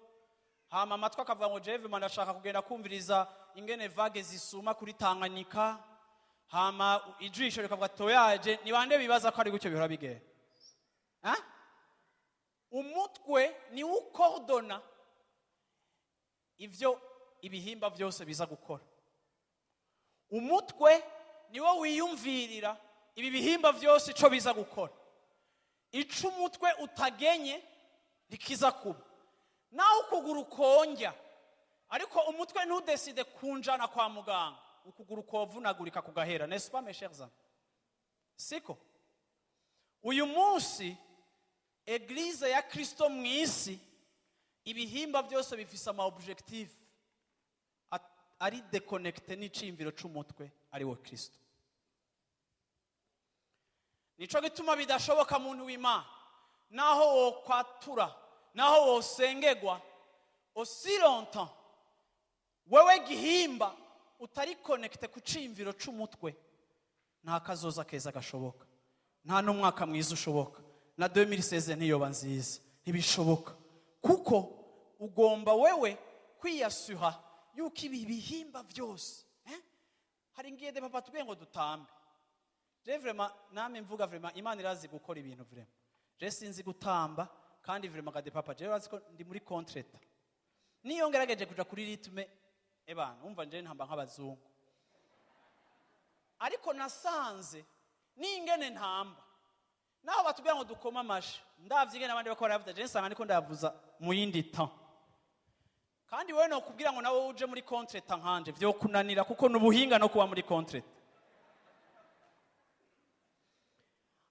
hama amatwi akavuga ngo jewe ndashaka kugenda kumviriza ingene vague zisuma kuri Tanganyika, hama ijisho rikavuga toyaje? Ni bande bibaza ko ari gutyo bihora bigenda? Umutwe ni ukordona ivyo ibihimba vyose biza gukora. Umutwe niwo wiyumvirira ibi bihimba vyose ico biza gukora. Ico umutwe utagenye ntikiza kuba. Naho ukuguru konjya ariko umutwe ntudeside kunjana kwa muganga, ukuguru kovunagurika kugahera. N'est-ce pas mes chers amis? Siko uyu munsi Eglise ya Kristo mwisi ibihimba byose bifise ama objectif ari déconnecté n'iciyumviro c'umutwe ari wo Kristo. Nico gituma bidashoboka muntu w'Imana, naho wokwatura, naho wosengegwa aussi longtemps wewe gihimba utari connecté ku ciyumviro c'umutwe, nta kazoza keza gashoboka, nta n'umwaka mwiza ushoboka, na 2016 ntiyoba nziza, ntibishoboka. Kuko ugomba wewe kwiyasuha yuko ibi bihimba vyose, Hari ngiye de papa tubwiye ngo dutambe. Je vraiment name mvuga vraiment Imana irazi gukora ibintu vraiment. Je sinzi gutamba kandi vraiment gade papa je bazi ko ndi muri contretemps. Niyo ngerageje kuja kuri rythme ebana umva nje ntamba nk'abazungu. Ariko nasanze ningene ntamba, naho batubwira ngo dukoma amashi, ndavye ingene abandi bakora bavuza, je nsanga ndiko ndavuza mu yindi temps. Kandi wewe no kubwira ngo nawe uje muri contretemps nkanje vyo kunanira, kuko nubuhinga no kuba muri contretemps.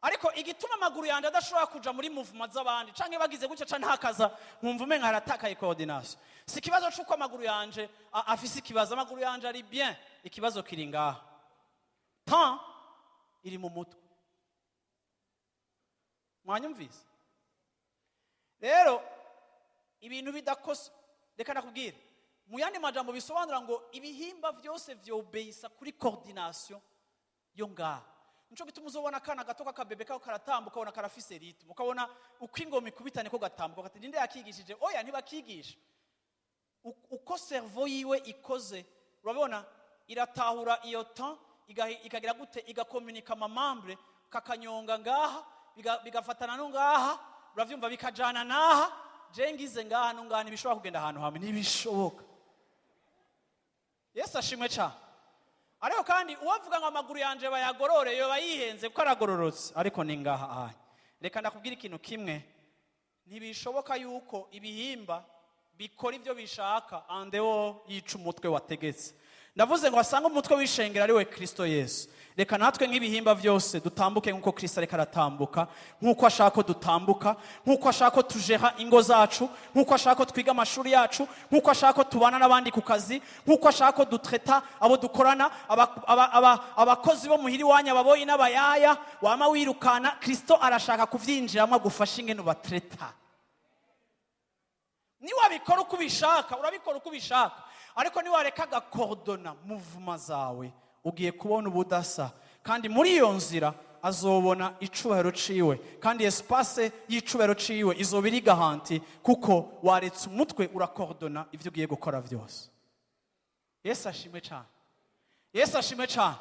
Ariko igituma amaguru yanje adashobora kuja muri movement z'abandi canke bagize gutya canke ntakaza nkumva umenga haratakaye coordination, si ikibazo c'uko amaguru yanje afise ikibazo, amaguru yanje ari bien, ikibazo kiri ngaha, temps iri mu mutwe. Mwanyumvise? Rero ibintu bidakosa, reka nakubwire mu yandi majambo, bisobanura ngo ibihimba byose vyobeyisa kuri coordination yo ngaha. Nico gituma uzobona akana gato k'akabebe kako karatambuka, ukabona karafise rythme, ukabona uko ingoma ikubita niko gatambuka, ukati: "Ninde yakigishije?" Oya, ntibakigisha. Uko cerveau yiwe ikoze, urabona iratahura iyo temps, ikagira gute, igakomunika ama membres, kakanyonga ngaha, bigafatana no ngaha, uravyumva, bikajana naha. Je ngize ngaha no ngaha, ntibishobora kugenda ahantu hamwe, ntibishoboka. Yesu ashimwe cyane. Ariko kandi uwavuga ngo amaguru yanje bayagorore, yoba yihenze kuko aragororotse, ariko ni ngaha ahanye. Reka ndakubwira ikintu kimwe: ntibishoboka yuko ibihimba bikora ibyo bishaka andewo yica umutwe wategetse. Ndavuze ngo asange umutwe w'ishengero ari we Kristo Yesu. Reka natwe nk'ibihimba byose dutambuke nk'uko Kristo ariko aratambuka, nk'uko ashaka ko dutambuka, nk'uko ashaka ko tujeha ingo zacu, nk'uko ashaka ko twiga amashuri yacu, nk'uko ashaka ko tubana n'abandi ku kazi, nk'uko ashaka ko dutreta abo dukorana, abakozi bo muhira iwanyu, ababoyi n'abayaya wama wirukana. Kristo arashaka kuvyinjiramo, agufashe ingene ubatreta. Niwabikora uko ubishaka, urabikora uko ubishaka, ariko niwareka agakorodona mouvement zawe, ugiye kubona ubudasa. Kandi muri iyo nzira azobona icubahiro ciwe, kandi espace y'icubahiro ciwe izoba iri garantie, kuko waretse umutwe urakorodona ivyo ugiye gukora vyose. Yesu ashimwe cyane. Yesu ashimwe cyane.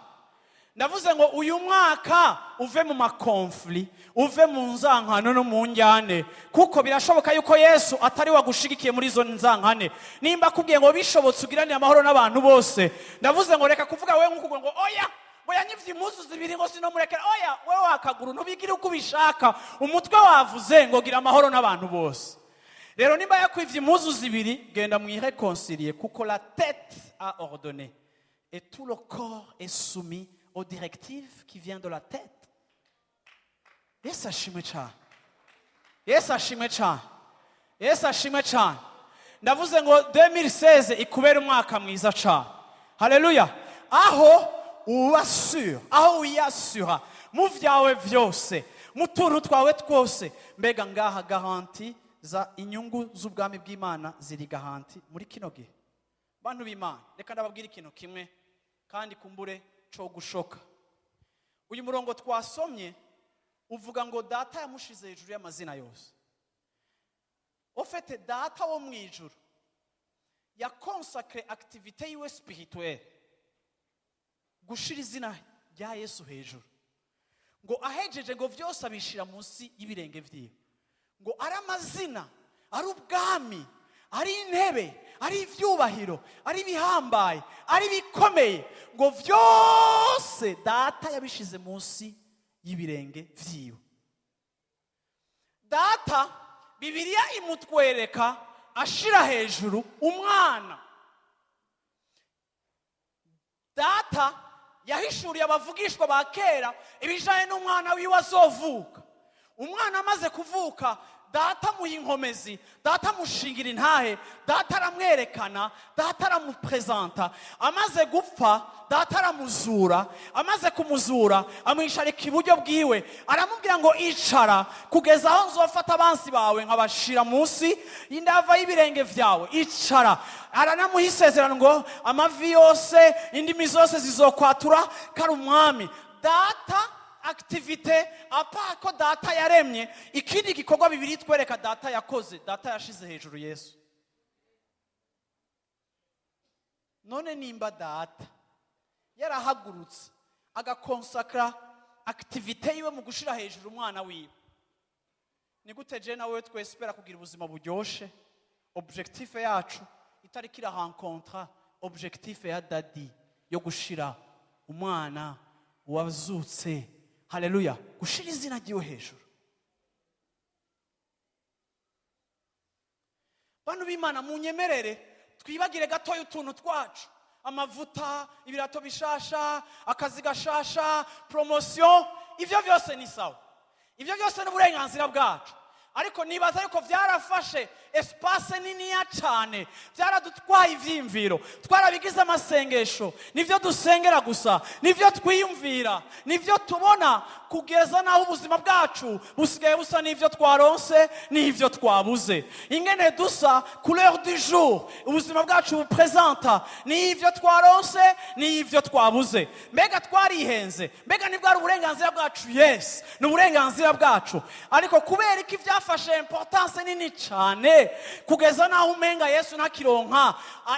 Ndavuze ngo uyu mwaka uve mu ma conflits, uve mu nzankano no mu njyane, kuko birashoboka yuko Yesu atari wagushigikiye muri izo nzankane. Nimba akubwiye ngo bishobotse ugiranire amahoro n'abantu bose, ndavuze ngo reka kuvuga wewe nk'uko ngo oya, ngo yanyivye impuzu zibiri, ngo sinomurekera. Oya, wewe wakaguru, ntubigire uko ubishaka. Umutwe wavuze ngo gira amahoro n'abantu bose. Rero nimba yakwivye impuzu zibiri, genda mwireconcilier, kuko la tête a ordonné et tout le corps est soumis aux directives qui viennent de la tête. Yesu ashimwe cyane. Yesu ashimwe cyane. Yesu ashimwe cyane. Ndavuze ngo 2016 ikubera umwaka mwiza cyane. Haleluya. Aho ubasura, aho wiyasura mu vyawe vyose, mu tuntu twawe twose, mbega ngaha garantie za inyungu z'ubwami bw'Imana ziri garantie muri kino gihe. Bantu b'Imana, reka ndababwira ikintu kimwe kandi kumbure co gushoka. Uyu murongo twasomye uvuga ngo Data yamushize hejuru y'amazina yose. Au fait, Data wo mu ijuru yakonsakre activité yiwe spirituelle gushira izina rya Yesu hejuru, ngo ahejeje ngo vyose abishira munsi y'ibirenge vyiwe, ngo ari amazina, ari ubwami, ari intebe, ari ivyubahiro, ari ibihambaye, ari ibikomeye, ngo vyose Data yabishize munsi y'ibirenge vyiwe. Data, Bibiliya imutwereka ashira hejuru umwana. Data yahishuriye abavugishwa ba kera ibijanye n'umwana wiwe azovuka. Umwana amaze kuvuka, Data amuha inkomezi, Data amushingira intahe, Data aramwerekana, Data aramuprezanta. Amaze gupfa, Data aramuzura. Amaze kumuzura, amwicarika iburyo bwiwe, aramubwira ngo: "Icara kugeza aho nzofata abansi bawe nkabashira munsi y'indava y'ibirenge vyawe. Icara." Aranamuha isezerano ngo amavi yose, indimi zose zizokwatura ko ari umwami. Data activité apa ko Data yaremye, ikindi gikorwa bibiri twereka Data yakoze, Data yashize hejuru Yesu. None nimba Data yarahagurutse agakonsakra activité yiwe mu gushira hejuru umwana wiwe, ni gute je nawe twespera kugira ubuzima buryoshe, objectif yacu itariko irarencontra objectif ya Daddy yo gushira umwana wazutse, haleluya, gushira izina ryiwe hejuru? Bantu b'Imana, munyemerere twibagire gatoya utuntu twacu, amavuta, ibirato bishasha, akazi gashasha, promotion. Ivyo vyose ni sawa, ivyo byose ni uburenganzira bwacu, ariko nibaza yuko byarafashe Espace niniya cyane, byaradutwaye ivyiyumviro, twarabigize amasengesho, nivyo dusengera gusa, nivyo twiyumvira, nivyo tubona, kugeza naho ubuzima bwacu busigaye busa n'ivyo twaronse n'ivyo twabuze. Ingene dusa, couleur du jour, ubuzima bwacu bupresenta n'ivyo twaronse n'ivyo twabuze. Mbega twarihenze? Mbega ntibwari uburenganzira bwacu? Yes, ni uburenganzira bwacu. Ariko kubera iki byafashe importance nini cyane, kugeza naho umenga Yesu ntakironka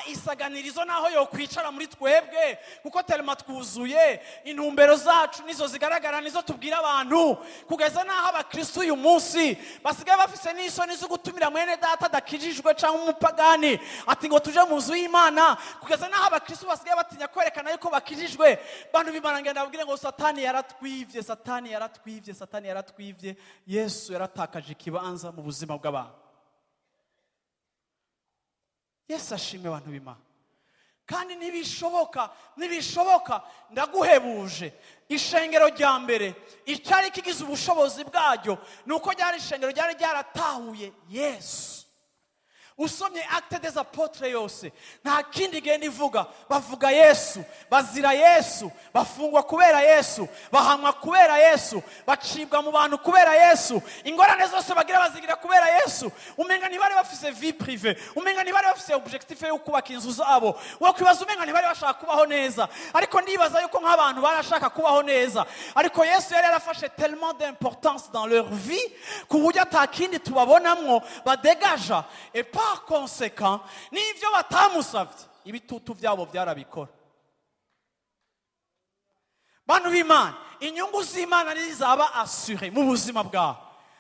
isaganirizo naho yokwicara muri twebwe, kuko tellement twuzuye, intumbero zacu nizo zigaragara, nizo tubwira abantu, kugeza naho abakristo uyu munsi basigaye bafise n'isoni zo gutumira mwene data adakijijwe cyangwa umupagani, ati ngo tuje mu nzu y'Imana, kugeza naho abakristo basigaye batinya kwerekana yuko bakijijwe? Bantu b'Imana, ngenda babwire ngo Satani yaratwivye, Satani yaratwivye, Satani yaratwivye. Yesu yaratakaje ikibanza mu buzima bw'abantu. Yesu ashimwe, abantu b'Imana. Kandi ntibishoboka, ntibishoboka. Ndaguhebuje, ishengero rya mbere, icyari kigize ubushobozi bwaryo ni uko ryari ishengero ryari ryaratahuye Yesu. Usomye Actes des Apôtres yose, nta kindi igenda ivuga. Bavuga Yesu, bazira Yesu, bafungwa kubera Yesu, bahamwa kubera Yesu, bacibwa mu bantu kubera Yesu, ingorane zose bagira bazigira kubera Yesu. Umenga ntibari bafise vie privée, umenga ntibari bafise objectif yo kubaka inzu zabo. Wakwibaza, umenga ntibari bashaka kubaho neza. Ariko ndibaza yuko nk'abantu barashaka kubaho neza, ariko Yesu yari yarafashe tellement d'importance dans leur vie ku buryo atakindi tubabonamwo badegaja. Et par conséquent, n'ivyo batamusavye, ibitutu byabo byarabikora. Bantu b'Imana, inyungu z'Imana nizaba assuré mu buzima bwawe,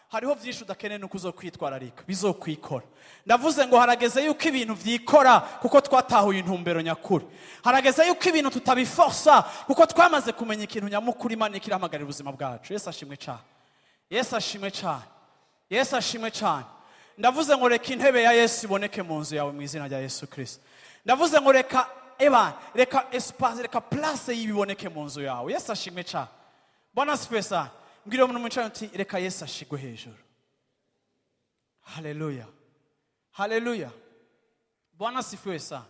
hariho byinshi udakeneye nuko uzokwitwararika, bizokwikora. Ndavuze ngo harageze yuko ibintu vyikora, kuko twatahuye intumbero nyakuri. Harageze yuko ibintu tutabiforsa, kuko twamaze kumenya ikintu nyamukuru Imana ikirahamagarira ubuzima bwacu. Yesu ashimwe cyane, Yesu ashimwe cyane, Yesu ashimwe cyane. Ndavuze ngo reka intebe ya Yesu iboneke mu nzu yawe mu izina rya Yesu Kirisito. Ndavuze ngo reka eba, reka espace, reka place y'ibiboneke mu nzu yawe. Yesu ashimwe cyane. Bwana asifiwe sana. Mbwira umuntu mwicaye uti: "Reka Yesu ashigwe hejuru." Haleluya, haleluya. Bwana asifiwe sana.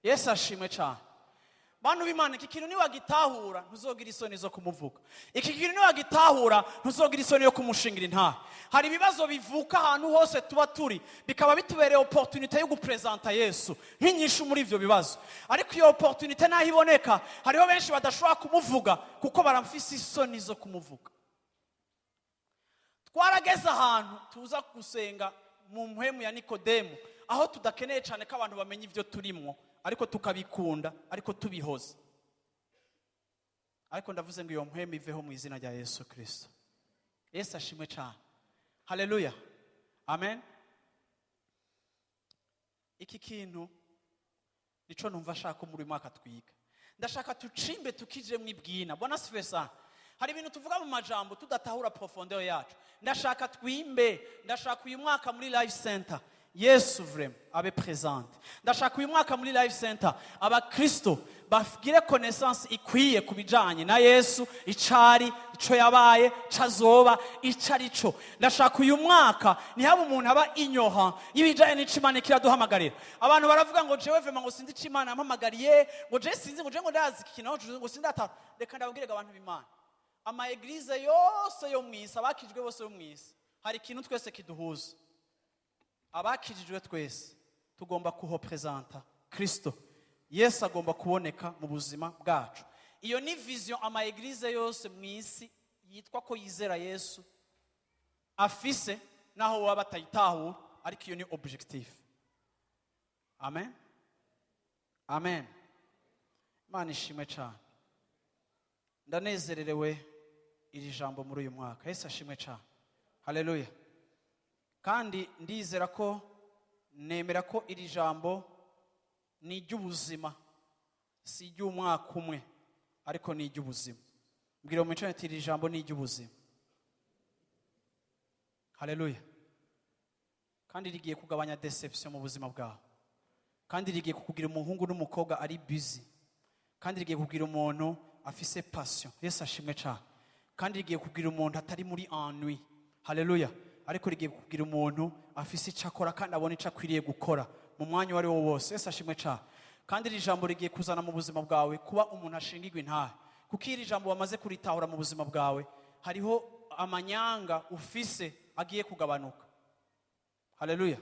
Yesu ashimwe cyane. Bantu b'Imana, iki kintu niwagitahura, ntuzogira isoni zo kumuvuga. Iki kintu niwagitahura, ntuzogira isoni yo kumushingira intahe. Hari ibibazo bivuka ahantu hose tuba turi, bikaba bitubereye opportunité yo gupresenta Yesu nk'inyishu muri ivyo bibazo. Ariko iyo opportunité naho iboneka, hariho benshi badashobora kumuvuga kuko baramfise isoni zo kumuvuga. Twarageze ahantu tuza gusenga mu mpwemu ya Nikodemu, aho tudakeneye cyane ko abantu bamenya ibyo turimwo, ariko tukabikunda, ariko tubihoze. Ariko ndavuze ngo iyo mpwemu iveho mu izina rya Yesu Kirisito. Yesu ashimwe cyane. Haleluya, amen. Iki kintu nico numva ashaka muri uyu mwaka twiga. Ndashaka tucimbe, tukijemwo ibwina. Bwana asifiwe sana. Hari ibintu tuvuga mu majambo tudatahura profondeur yacu. Ndashaka twimbe, ndashaka uyu mwaka muri Life Center Yesu vraiment abe présente. Ndashaka uyu mwaka muri Life Center abakristo bagire connaissance ikwiye ku bijanye na Yesu, icari, ico yabaye, cazoba, ico ari cyo. Ndashaka uyu mwaka ntihabe umuntu aba inyoha y'ibijanye n'ico Imana kiraduhamagarira. Abantu baravuga ngo jewe vraiment ngo sinzi ico Imana yampamagariye, ngo jewe sinzi, ngo jewe ngo ndazi iki kintu, ngo sindata. Reka ndababwire, abantu b'Imana, ama églises yose yo mw'isi, abakijwe bose yo mw'isi, hari ikintu twese kiduhuza. Abakijijwe twese tugomba kuhopresenta Kristo. Yesu agomba kuboneka mu buzima bwacu. Iyo ni vision ama églises yose mu isi yitwa ko yizera Yesu afise, naho baba batayitahura, ariko iyo ni objectif. Amen, amen. Imana ishimwe cyane. Ndanezererewe iri jambo muri uyu mwaka. Yesu ashimwe cyane. Haleluya. Kandi ndizera ko, nemera ko iri jambo ni iry'ubuzima, si iry'umwaka umwe, ariko ni iry'ubuzima. Mbwira mu mico ati: "Iri jambo ni iry'ubuzima." Haleluya. Kandi rigiye kugabanya déception mu buzima bwawe, kandi rigiye kukugira umuhungu n'umukobwa ari busy, kandi rigiye kugira umuntu afise passion. Yesu ashimwe cyane. Kandi rigiye kugira umuntu atari muri ennui. Haleluya. Ariko rigiye kugira umuntu afise icyo akora kandi abona icyo akwiriye gukora mu mwanya uwo ari wo wose. Yesu ashimwe cyane. Kandi iri jambo rigiye kuzana mu buzima bwawe kuba umuntu ashingirwa intahe, kuko iyo iri jambo wamaze kuritahura mu buzima bwawe, hariho amanyanga ufise agiye kugabanuka. Haleluya!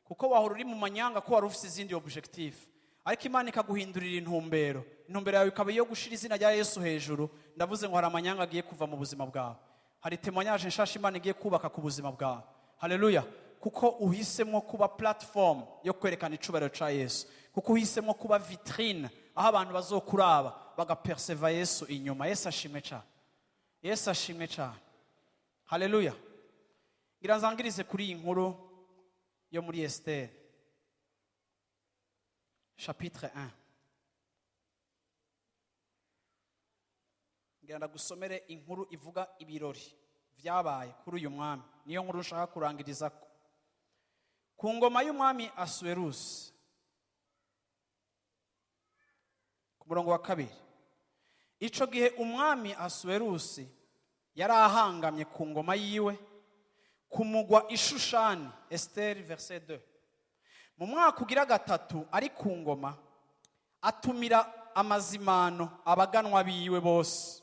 Kuko wahora uri mu manyanga ko wari ufise izindi objectif, ariko Imana ikaguhindurira intumbero, intumbero yawe ikaba iyo gushira izina rya Yesu hejuru. Ndavuze ngo hari amanyanga agiye kuva mu buzima bwawe, hari témoignage nshasha Imana igiye kubaka ku buzima bwawe. Haleluya! Kuko uhisemo kuba platform yo kwerekana icubahiro ca Yesu, kuko uhisemo kuba vitrine aho abantu bazokuraba bagaperseva Yesu inyuma. Yesu ashimwe cyane, Yesu ashimwe cyane. Haleluya! Ngira nzangirize kuri iyi nkuru yo muri Esther chapitre 1. Ngira ndagusomere inkuru ivuga ibirori vyabaye kuri uyu mwami. Niyo nkuru nshaka kurangiriza ku ngoma y'umwami Asuwerusi. Ku murongo wa 2: ico gihe umwami Asuwerusi yari ahangamye ku ngoma yiwe ku mugwa Ishushani. Esther verset 2: mu mwaka ugira 3 ari ku ngoma, atumira amazimano abaganwa biwe bose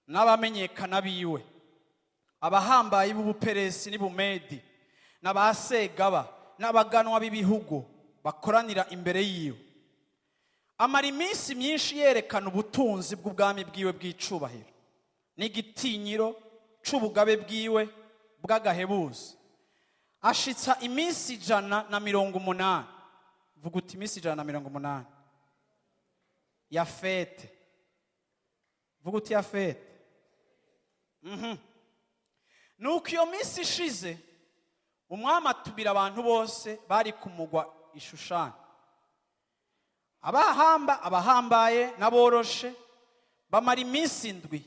n'abamenyekana biwe, abahambaye b'Ubuperesi n'Ibumedi n'abasegaba n'abaganwa b'ibihugu, bakoranira imbere yiwe. Amara iminsi myinshi yerekana ubutunzi bw'ubwami bwiwe bw'icubahiro n'igitinyiro c'ubugabe bwiwe bw'agahebuzo. Ashitsa iminsi 180. Vuga uti: iminsi 180 ya fête. Vuga uti: ya fête. Nuko iyo minsi ishize, umwami atumira abantu bose bari ku mugwa Ishushani, abahamba, abahambaye n'aboroshe. Bamara iminsi 7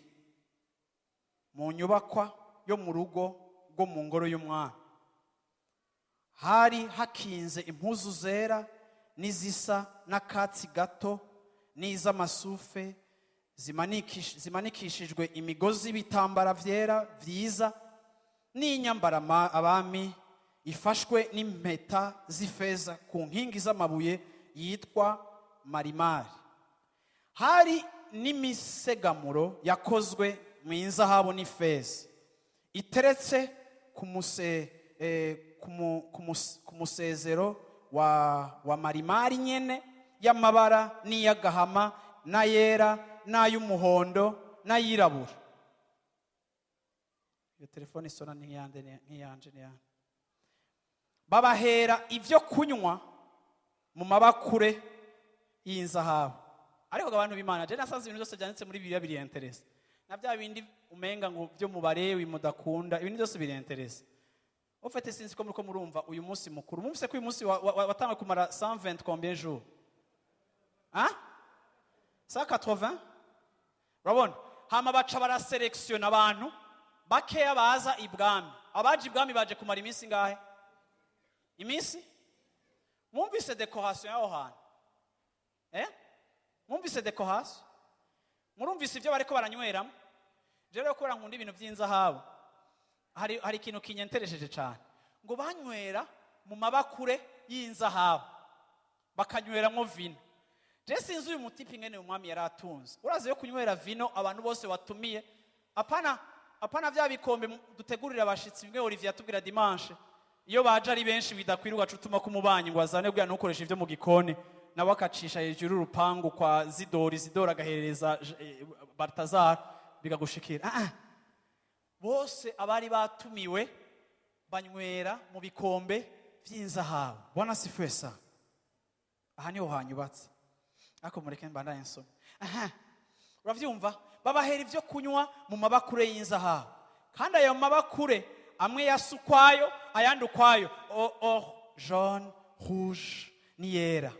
mu nyubakwa yo mu rugo rwo mu ngoro y'umwami. Hari hakinze impuzu zera n'izisa n'akatsi gato n'iz'amasufe zimanikishijwe imigozi y'ibitambara vyera vyiza, n'inyambara abami ifashwe n'impeta z'ifeza ku nkingi z'amabuye yitwa marimari. Hari n'imisegamuro yakozwe mu inzahabu n'ifeza iteretse ku musezero wa marimari nyene, y'amabara n'iy'agahama n'ayera n'ay'umuhondo n'ayirabura. Iyo telefone isona n'iyande, nk'iyanje n'iyande. Babahera ivyo kunywa mu mabakure y'inzahabu. Ariko abantu b'Imana, je nasanze ibintu byose byanditse muri Bibiliya biri intéressant, na bya bindi umenga ngo byo mu Barewi mudakunda, ibintu byose biri intéressant. Au fait, sinzi ko muriko murumva uyu munsi mukuru. Mumvise ko uyu munsi watangwe kumara 120 combien jours, hein? 180. Urabona, hama baca baraselektiona abantu bakeya baza ibwami. Abaje ibwami baje kumara iminsi ngahe? Iminsi? Mwumvise décoration y'aho hantu? Mwumvise décoration? Murumvise ibyo bariko baranyweramo? Je rero, kubera nkunda ibintu by'inzahabu, hari ikintu kinyenteresheje cyane, ngo banywera mu mabakure y'inzahabu, bakanyweramo vino. Je sinzi uyu mutipe ingene umwami yari atunze. Urazi yo kunywera vino abantu bose watumiye, apana, apana vya bikombe dutegurira abashitsi bimwe Olivier yatubwira dimanche. Iyo baje ari benshi bidakwira, ugaca utuma ku mubanyi ngo azane kugira ntukoreshe ivyo mu gikoni, nawe akacisha hejuru y'urupangu kwa Zidori, Zidori agahereza Baltazar, bikagushikira. Ah, ah. Bose abari batumiwe banywera mu bikombe vy'inzahabu. Bwana asifiwe sana. Aha niho hanyubatse, ariko mureke mbandanye nsome. Aha uravyumva, babahera ivyo kunywa mu mabakure y'inzahabu, kandi ayo mabakure amwe yasa ukwayo, ayandi ukwayo, or jaune, rouge n'iyera.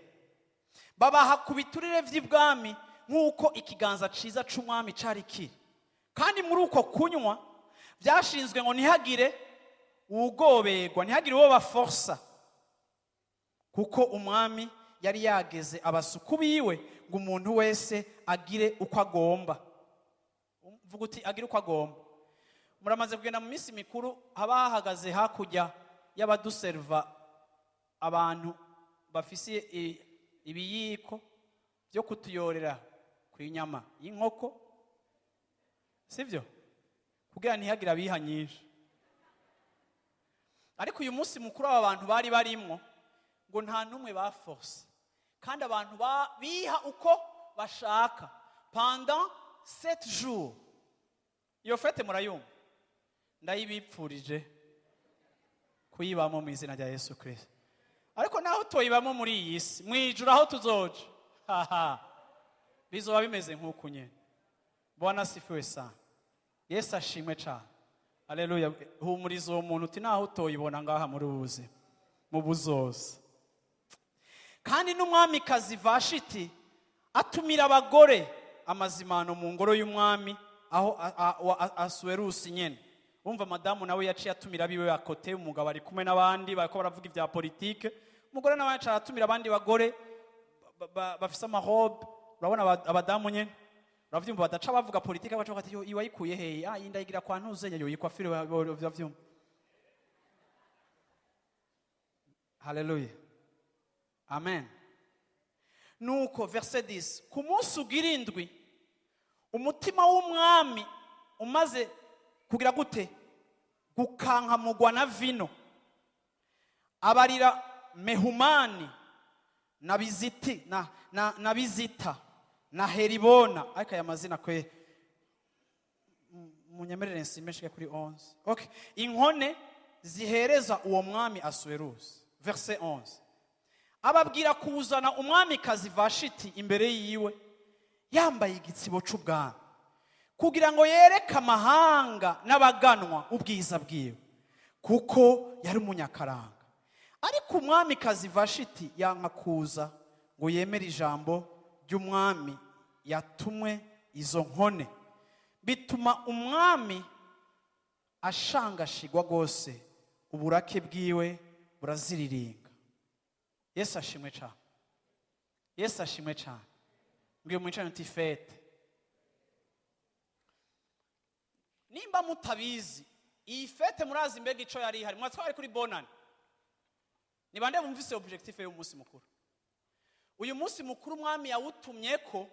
Babaha ku biturire vy'ibwami nk'uko ikiganza ciza c'umwami cari kiri. Kandi muri uko kunywa vyashinzwe ngo ntihagire uwugoberwa, ntihagire uwo baforsa, kuko umwami yari yageze abasuku biwe ngo umuntu wese agire uko agomba. Vuga uti: agire uko agomba. Muramaze kugenda mu minsi mikuru, haba hahagaze hakurya y'abaduserva abantu bafise ibiyiko byo kutuyorera ku inyama y'inkoko, sibyo? Kugira ntihagire abiha nyinshi. Ariko uyu munsi mukuru aba bantu bari barimwo, ngo nta n'umwe baforce, kandi abantu biha uko bashaka pendant 7 jours. Iyo fête murayumva? Ndayibipfurije kuyibamo mu izina rya Yesu Kirisito. Ariko naho toyibamo muri iyi si, mu ijuru aho tuzoja, haha, bizoba bimeze nk'uku nyene. Bwana asifiwe sana. Yesu ashimwe cyane. Aleluya. Humuriza uwo muntu uti: "Naho utoyibona ngaha muri ubu buzima, mu buzoza." Kandi n'umwamikazi Vashiti atumira abagore amazimano mu ngoro y'umwami aho Asuwerusi nyene. Wumva, madamu nawe yaciye atumira abiwe bakote. Umugabo ari kumwe n'abandi, bariko baravuga ibya politike, umugore nawe yaciye aratumira abandi bagore bafise amarobe. Urabona abadamu nyene, uravyumva, badaca bavuga politike, baca bavuga ati: "Yo, iwayikuye hehe? Ah, iyi ndayigira kwa ntuzenya, yo yikwa fire." Uravyumva? Haleluya, amen. Nuko verset 10: ku munsi ugira indwi, umutima w'umwami umaze kugira gute? Gukankamugwa na vino, abarira Mehumani na Biziti na Bizita na Heribona. Ariko aya mazina kwe, munyemerere nsimbe nshike kuri 11. Okay, inkone zihereza uwo mwami Asuwerusi. Verset 11: ababwira kuzana umwamikazi Vashiti imbere yiwe yambaye igitsibo c'ubwami, kugira ngo yereke amahanga n'abaganwa ubwiza bwiwe, kuko yari umunyakaranga. Ariko umwamikazi Vashiti yanka kuza ngo yemere ijambo ry'umwami yatumwe izo nkone. Bituma umwami ashangashigwa rwose, uburake bwiwe buraziriringa. Yesu ashimwe cyane. Yesu ashimwe cyane. Mbwiye mwicarane uti: "Fête." Nimba mutabizi iyi fête, murazi mbega ico yari ihari? Mwatwari kuri bonane. Ni bande bumvise objectif y'umunsi mukuru? Uyu munsi mukuru umwami yawutumye ko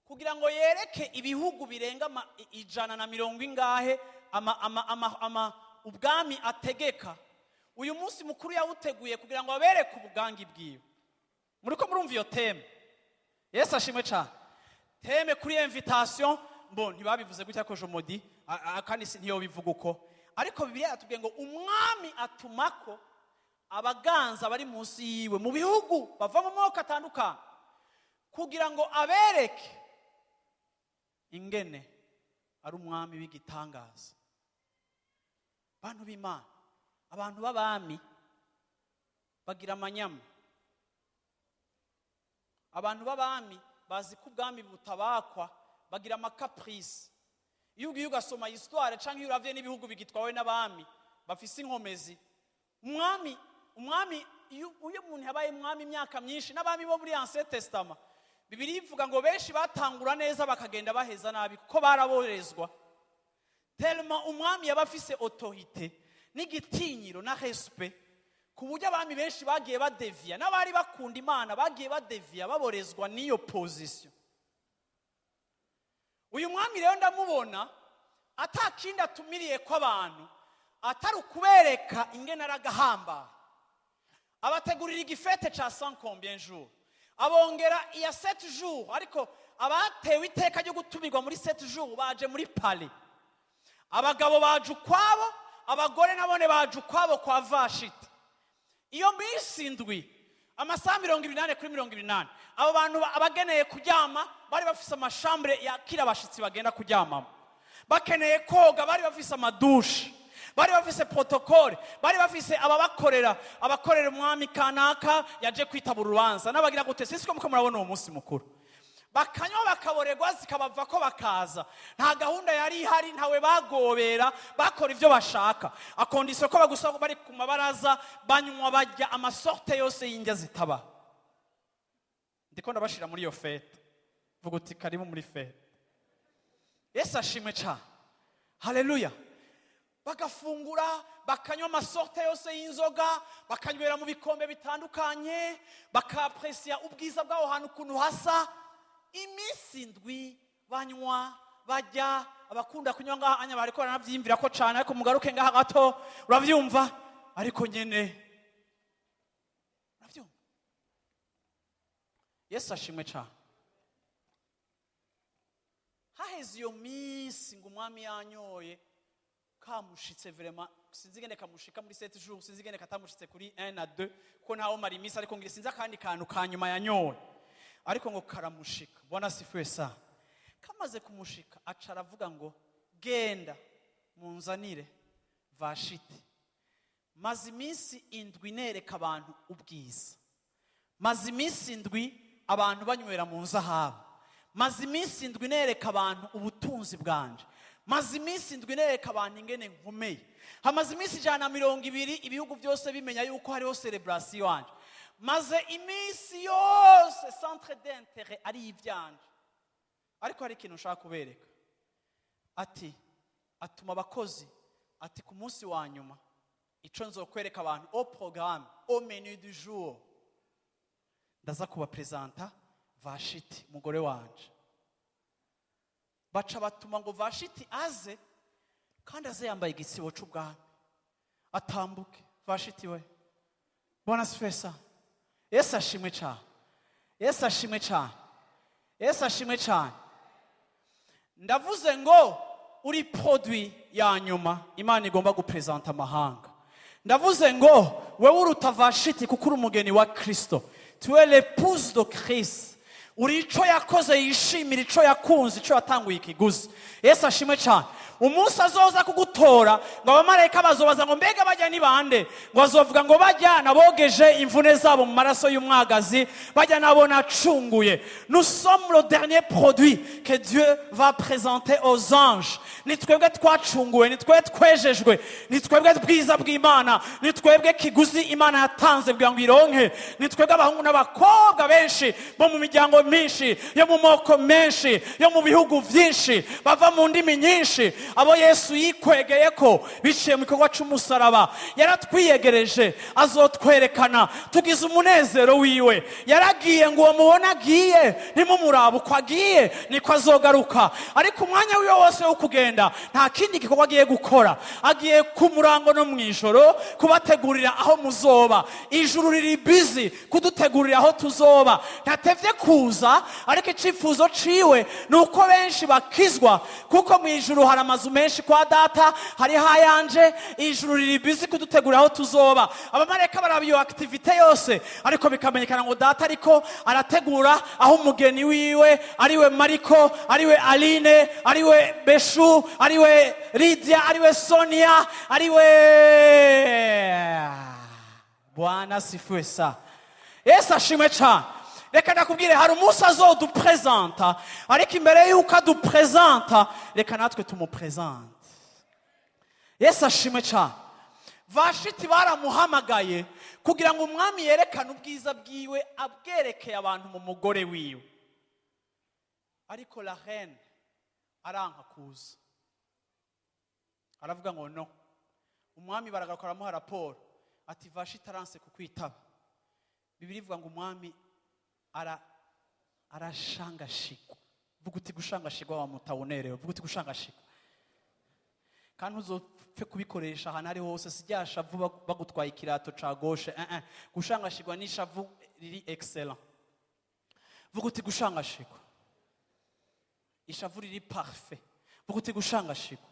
kugira ngo yereke ibihugu birenga 150 ingahe ama ubwami ategeka. Uyu munsi mukuru yawuteguye kugira ngo abereke ubugangi bwiwe. Muriko murumva iyo thème? Yesu ashimwe cyane. Thème kuri invitation, bon, ntibabivuze gutya ko jomodi kandi si ntiyo bivuga uko, ariko Bibiliya yatubwiye ngo umwami atumako abaganza bari munsi yiwe mu bihugu bava mu moko atandukanye, kugira ngo abereke ingene ari umwami w'igitangaza. Bantu b'Imana, abantu b'abami bagira amanyama. Abantu b'abami bazi ko ubwami butabakwa, bagira amacaprices. Iyo ugiye ugasoma histoire cyangwa iyo uravye n'ibihugu bigitwawe n'abami bafise inkomezi, umwami iyo umuntu yabaye umwami imyaka myinshi, n'abami bo muri Ancien Testament, Bibiliya ivuga ngo benshi batangura neza bakagenda baheza nabi, kuko baraborezwa tellement. Umwami yaba afise autorité n'igitinyiro na respect, ku buryo abami benshi bagiye badeviya, n'abari bakunda Imana bagiye badeviya, baborezwa n'iyo position. Uyu mwami rero ndamubona atakindi atumiriye ko abantu atari ukubereka ingene ari agahambara. Abategurira igifête ca 100 combien jours, abongera iya 7 jours. Ariko abatewe iteka ryo gutumirwa muri 7 jours baje muri palais. Abagabo baje ukwabo, abagore nabone baje ukwabo kwa Vashiti. Iyo minsi 7, amasaha 24/24, abo bantu abageneye kuryama bari bafise amachambres yakira abashitsi bagenda kuryamamo, bakeneye koga bari bafise amadouches, bari bafise protocole, bari bafise ababakorera, abakorera umwami kanaka yaje kwitaba urubanza n'abagira gute. Sisi ko muko murabona uwo munsi mukuru, bakanywa, bakaborerwa, zikabava ko bakaza. Nta gahunda yari ihari, ntawe bagobera, bakora ibyo bashaka, à condition ko bagusa bari ku mabaraza, banywa, barya amasortes yose y'indya zitaba. Ndiko ndabashira muri iyo fête. Vuga uti: "Karibu muri fête." Yesu ashimwe cyane. Haleluya. Bagafungura, bakanywa ama sortes yose y'inzoga, bakanywera mu bikombe bitandukanye, bakapresiya ubwiza bw'aho hantu ukuntu hasa. Iminsi 7 banywa, bajya. Abakunda kunywa ngaha anya bariko baranavyiyumvira ko cane, ariko mugaruke ngaha gato, uravyumva? Ariko nyene uravyumva. Yesu ashimwe cane. Haheze iyo minsi ngo umwami yanyoye, kamushitse vraiment. Sinzi ingene kamushika muri 7 jours, sinzi ingene katamushitse kuri 1 na 2, kuko ntawo mara iminsi, ariko ngira sinzi akandi kantu ka nyuma yanyoye, ariko ngo karamushika. Bwana asifiwe sana. Kamaze kumushika, aca aravuga ngo: "Genda munzanire Vashiti. Maze iminsi 7 nereka abantu ubwiza, maze iminsi 7 abantu banywera mu nzahabu, maze iminsi 7 nereka abantu ubutunzi bwanje, maze iminsi 7 nereka abantu ingene nkomeye, hamaze iminsi 120 ibihugu byose bimenya yuko hariho célébration yanje, maze iminsi yose centre d'intérêt ari ibyanje. Ariko hari ikintu nshaka kubereka." Ati atuma abakozi, ati: "Ku munsi wa nyuma, ico nzokwereka abantu au programme, au menu du jour, ndaza kubapresenta Vashiti, umugore wanje." Baca batuma ngo Vashiti aze, kandi aze yambaye igitsibo c'ubwami, atambuke. Vashiti we! Bwana asifiwe sana. Yesu ashimwe cyane. Yesu ashimwe cyane. Yesu ashimwe cyane. Ndavuze ngo uri produit ya nyuma Imana igomba gupresenta amahanga. Ndavuze ngo wewe uruta Vashiti, kuko uri umugeni wa Kristo. Tu es l'épouse de Christ. Uri ico yakoze yishimira, ico yakunze, ico yatanguye ikiguzi. Yesu ashimwe cyane. Umunsi azoza kugutora, ngo abamarayika bazobaza ngo: "Mbega bajya ni bande?" Ngo azovuga ngo: "Bajya nabogeje imvune zabo mu maraso y'umwagazi, bajya nabo nacunguye." Nous sommes le dernier produit que Dieu va présenter aux anges. Ni twebwe twacunguwe, ni twebwe twejejwe, ni twebwe bwiza bw'Imana, ni twebwe kiguzi Imana yatanze kugira ngo ironke. Ni twebwe abahungu n'abakobwa benshi bo mu miryango myinshi, yo mu moko menshi, yo mu bihugu byinshi, bava mu ndimi nyinshi, abo Yesu yikwegeye ko biciye mu gikorwa cy'umusaraba. Yaratwiyegereje, azotwerekana tugize umunezero wiwe. Yaragiye, ngo uwo mubona agiye, ntimumurabe uko agiye, niko azogaruka. Ariko umwanya wiwe wose wo kugenda, nta kindi gikorwa agiye gukora. Agiye ku murango no mu ijoro kubategurira aho muzoba. Ijuru riri busy kudutegurira aho tuzoba. Ntatevye kuza, ariko icifuzo ciwe ni uko benshi bakizwa, kuko mu ijuru hari amazu menshi kwa Data, hariho ayanje. Ijuru riri busy kudutegurira aho tuzoba. Abamarayika baraba iyo activité yose, ariko bikamenyekana ngo Data ariko arategura aho umugeni wiwe, ariwe Mariko, ariwe Aline, ariwe Beshu, ariwe Lidia, ariwe Sonia, ariwe. Bwana asifiwe sa. Yesu ashimwe cyane. Reka ndakubwire, hari umunsi azodupresenta, ariko imbere y'uko adupresenta, reka natwe tumupresente. Yesu ashimwe cyane. Vashiti baramuhamagaye kugira ngo umwami yerekane ubwiza bwiwe abwerekeye abantu mu mugore wiwe, ariko la reine aranka kuza, aravuga ngo no. Umwami baragaruka, aramuha raporo, ati: "Vashiti aranse kukwitaba." Bibiliya ivuga ngo umwami arashangashigwa. Vuga uti: "Gushangashigwa." Wa mutawunerewe, vuga uti: "Gushangashigwa." Kandi ntuzopfe kubikoresha ahantu ari hose. Si rya shavu bagutwaye ikirato ca gauche. Eh, eh. Gushangashigwa n'ishavu riri excellent. Vuga uti: "Gushangashigwa." Ishavu riri parfait. Vuga uti: "Gushangashigwa."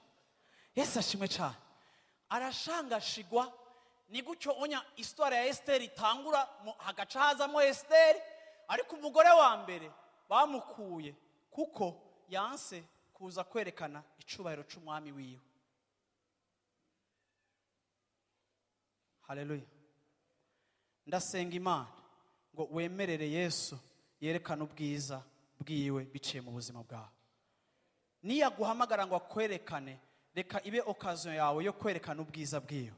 Yesu ashimwe cyane. Arashangashigwa. Ni gutyo onya histoire ya Esiteri itangura, hagaca hazamo Esiteri. Ariko umugore wa mbere bamukuye kuko yanse kuza kwerekana icubahiro c'umwami wiwe. Haleluya! Ndasenga Imana ngo wemerere Yesu yerekane ubwiza bwiwe biciye mu buzima bwawe. Niyaguhamagara ngo akwerekane, reka ibe occasion yawe yo kwerekana ubwiza bwiwe.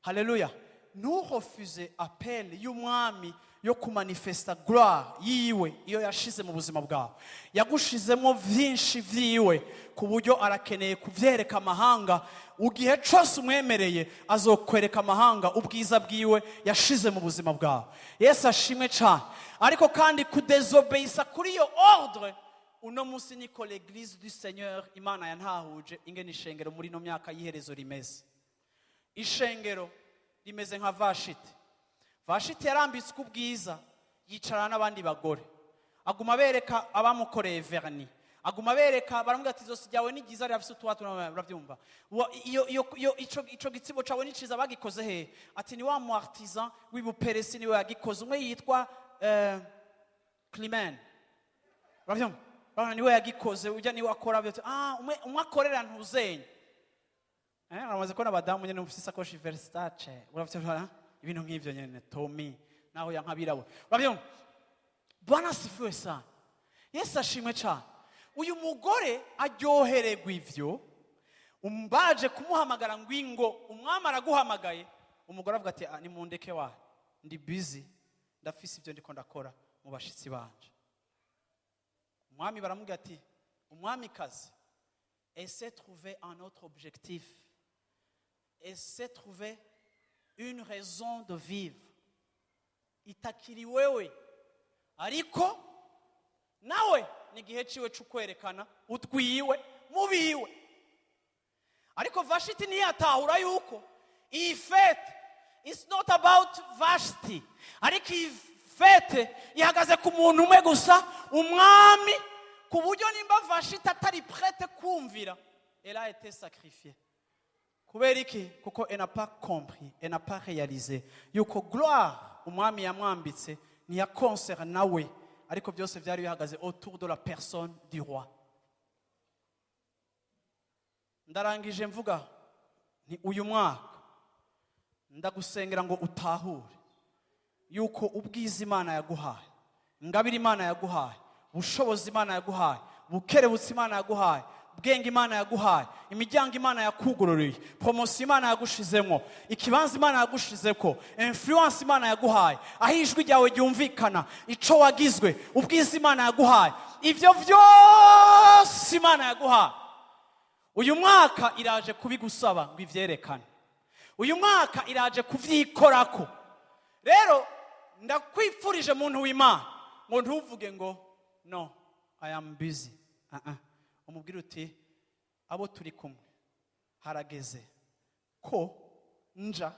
Haleluya! Nturefuze appel y'umwami yo kumanifesta gloire yiwe iyo yashize mu buzima bwawe. Yagushizemo vyinshi vyiwe ku buryo arakeneye kuvyereka amahanga. Igihe cose umwemereye, azokwereka amahanga ubwiza bwiwe yashize mu buzima bwawe. Yesu ashimwe cane. Ariko kandi kudesobeyisa kuri iyo ordre, uno munsi niko l'Église du Seigneur, Imana yantahuje ingene ishengero muri ino myaka y'iherezo rimeze. Ishengero rimeze nka Vashiti. Vashiti yarambitswe ubwiza, yicarana n'abandi bagore, aguma bereka abamukoreye vernis, aguma bereka. Baramubwira ati: "Izosi ryawe ni ryiza, rirafise utwatsi." Urabyumva? Iyo ico gitsibo cawe ni ciza, bagikoze hehe? Ati: "Ni wa mu artisan w'ibuperesi, niwe yagikoze, umwe yitwa Climene." Urabyumva? Urabona, niwe yagikoze, ujya niwe akora byose. Ah, umwe akorera ntuzenye. Uramaze kubona abadamu nyene mufise isakoshi Versace, uravyumva? Ibintu nk'ivyo nyene, Tommy naho yankabirabura, urabyumva? Bwana asifiwe sana. Yesu ashimwe cyane. Uyu mugore aryohererwa ivyo. Baje kumuhamagara ngo ingo, umwami araguhamagaye. Umugore avuga ati: "Ah, nimundeke wa, ndi busy, ndafise ibyo ndiko ndakora mu bashitsi banje." Umwami baramubwira ati: "Umwamikazi, essaie trouver un autre objectif, essaie trouver une raison de vivre itakiri wewe." Ariko nawe ni igihe ciwe cyo kwerekana utwiwe mubiwe. Ariko Vashiti ntiyatahura yuko iyi fête is not about Vashti, ariko iyi fête ihagaze ku muntu umwe gusa, umwami, ku buryo nimba Vashiti atari prête kumvira, elle a été sacrifiée. Kubera iki? Kuko elle n'a pas compris, elle n'a pas réalisé yuko gloire umwami yamwambitse ntiyaconcerne nawe, ariko byose byari bihagaze autour de la personne du roi. Ndarangije mvuga nti: uyu mwaka ndagusengera ngo utahure yuko ubwiza Imana yaguhaye, ingabire Imana yaguhaye, ubushobozi Imana yaguhaye, ubukerebutsi Imana yaguhaye, ubwenge Imana yaguhaye, imiryango Imana yakugururiye, promotion Imana yagushizemo, ikibanza Imana yagushizeko, influence Imana yaguhaye, aho ijwi ryawe ryumvikana, ico wagizwe, ubwiza Imana yaguhaye, ivyo vyose Imana yaguhaye, uyu mwaka iraje kubigusaba ngo ivyerekane. Uyu mwaka iraje kuvyikorako. Rero ndakwifurije, muntu w'Imana, ngo ntuvuge ngo: "No, I am busy." Uh -uh. Umubwire uti: "Abo turi kumwe, harageze ko nja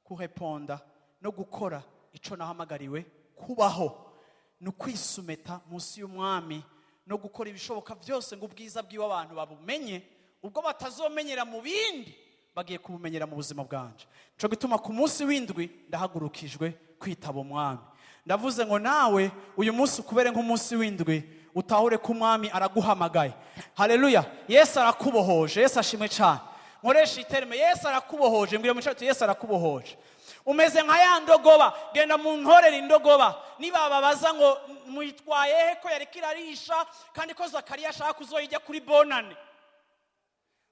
kureponda no gukora ico nahamagariwe kubaho, ni ukwisumeta munsi y'umwami no gukora ibishoboka byose ngo ubwiza bw'iwe abantu babumenye. Ubwo batazomenyera mu bindi, bagiye kubumenyera mu buzima bwanje. Nico gituma ku munsi w'indwi ndahagurukijwe kwitaba umwami." Ndavuze ngo nawe uyu munsi ukubere nk'umunsi w'indwi, utahure ko umwami araguhamagaye. Haleluya! Yesu arakubohoje. Yesu ashimwe cyane. Nkoresha iterme: Yesu arakubohoje. Mbwira mu uti: "Yesu arakubohoje." Umeze nka ya ndogoba. Genda mu ntorere indogoba. Nibababaza ngo muyitwaye he, ko yariko irarisha, kandi ko Zakariya ashaka kuzoyijya kuri Bonane,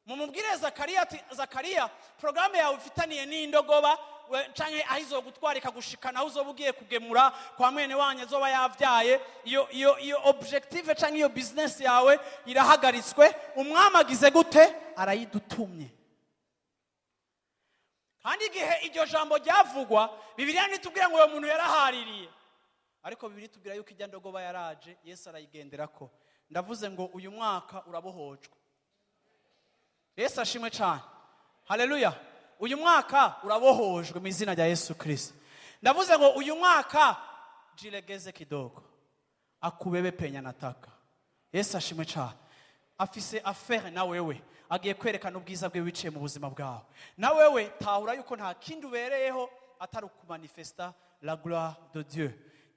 mumubwire Zakariya ati: "Zakariya, porogaramu yawe ufitaniye n'indogoba canke aho izogutwara ikagushikana aho uzoba ugiye kugemura kwa mwene wanyu azoba yavyaye, iyo objective canke iyo business yawe irahagaritswe. Umwami agize gute? Arayidutumye." Kandi igihe iryo jambo ryavugwa, Bibiliya ntitubwira ngo uwo muntu yarahaririye, ariko Bibiliya itubwira yuko ijya ndogoba yaraje, Yesu arayigenderako. Ndavuze ngo uyu mwaka urabohojwe. Yesu ashimwe cyane. Haleluya! Uyu mwaka urabohojwe mu izina rya Yesu Kirisito. Ndavuze ngo uyu mwaka jilegeze kidogo, akubebe penye anataka. Yesu ashimwe cyane. Afise affaire na wewe, agiye kwerekana ubwiza bwe biciye mu buzima bwawe. Na wewe tahura yuko nta kindi ubereyeho atari ukumanifesta la gloire de Dieu.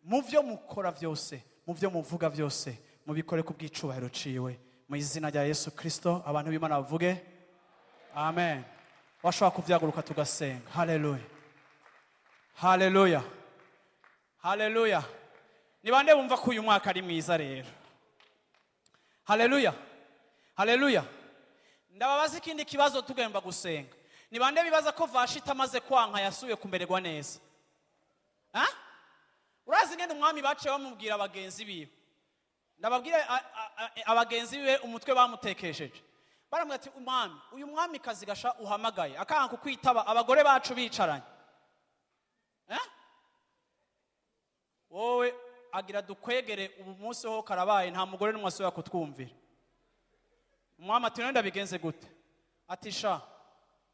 Mu byo mukora byose, mu byo muvuga byose, mubikore ku bw'icubahiro ciwe, mu izina rya Yesu Kristo. Abantu b'Imana bavuge amen. Washobora kubyaguruka tugasenga. Haleluya, haleluya, haleluya! Ni bande bumva ko uyu mwaka ari mwiza rero? Haleluya, haleluya! Ndababaza ikindi kibazo tugomba gusenga. Ni bande bibaza ko Vashiti amaze kwanka yasubiye kumererwa neza? Ha? Urazi ngene umwami baciye bamubwira abagenzi biwe? Ndababwira, abagenzi biwe umutwe bamutekesheje, baramubwira ati: "Umwami, uyu mwami kazi gasha uhamagaye akanga kukwitaba, abagore bacu bicaranye, eh? Wowe agira dukwegere ubu munsi ho karabaye, nta mugore n'umwe asubira kutwumvira." Umwami ati: "None ndabigenze gute?" Ati: "Sha,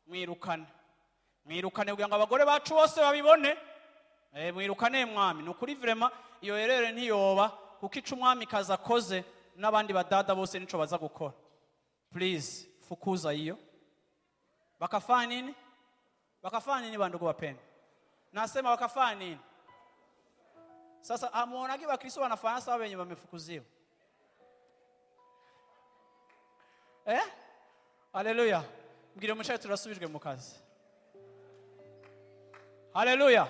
mwirukane, mwirukane kugira ngo abagore bacu bose babibone." Mwirukane mwami. Ni ukuri, vraiment, iyo erere ntiyoba, kuko ico umwami kazi akoze n'abandi badada bose nico baza gukora. Please, fukuza hiyo. Bakafanya nini? Bakafanya nini, bandugu wapendwa? Nasema wakafanya nini? Sasa amuonagi Wakristo wanafanya sawa wenye wamefukuziwa, eh? Haleluya! Mbwira umucayi, turasubijwe mu kazi. Haleluya,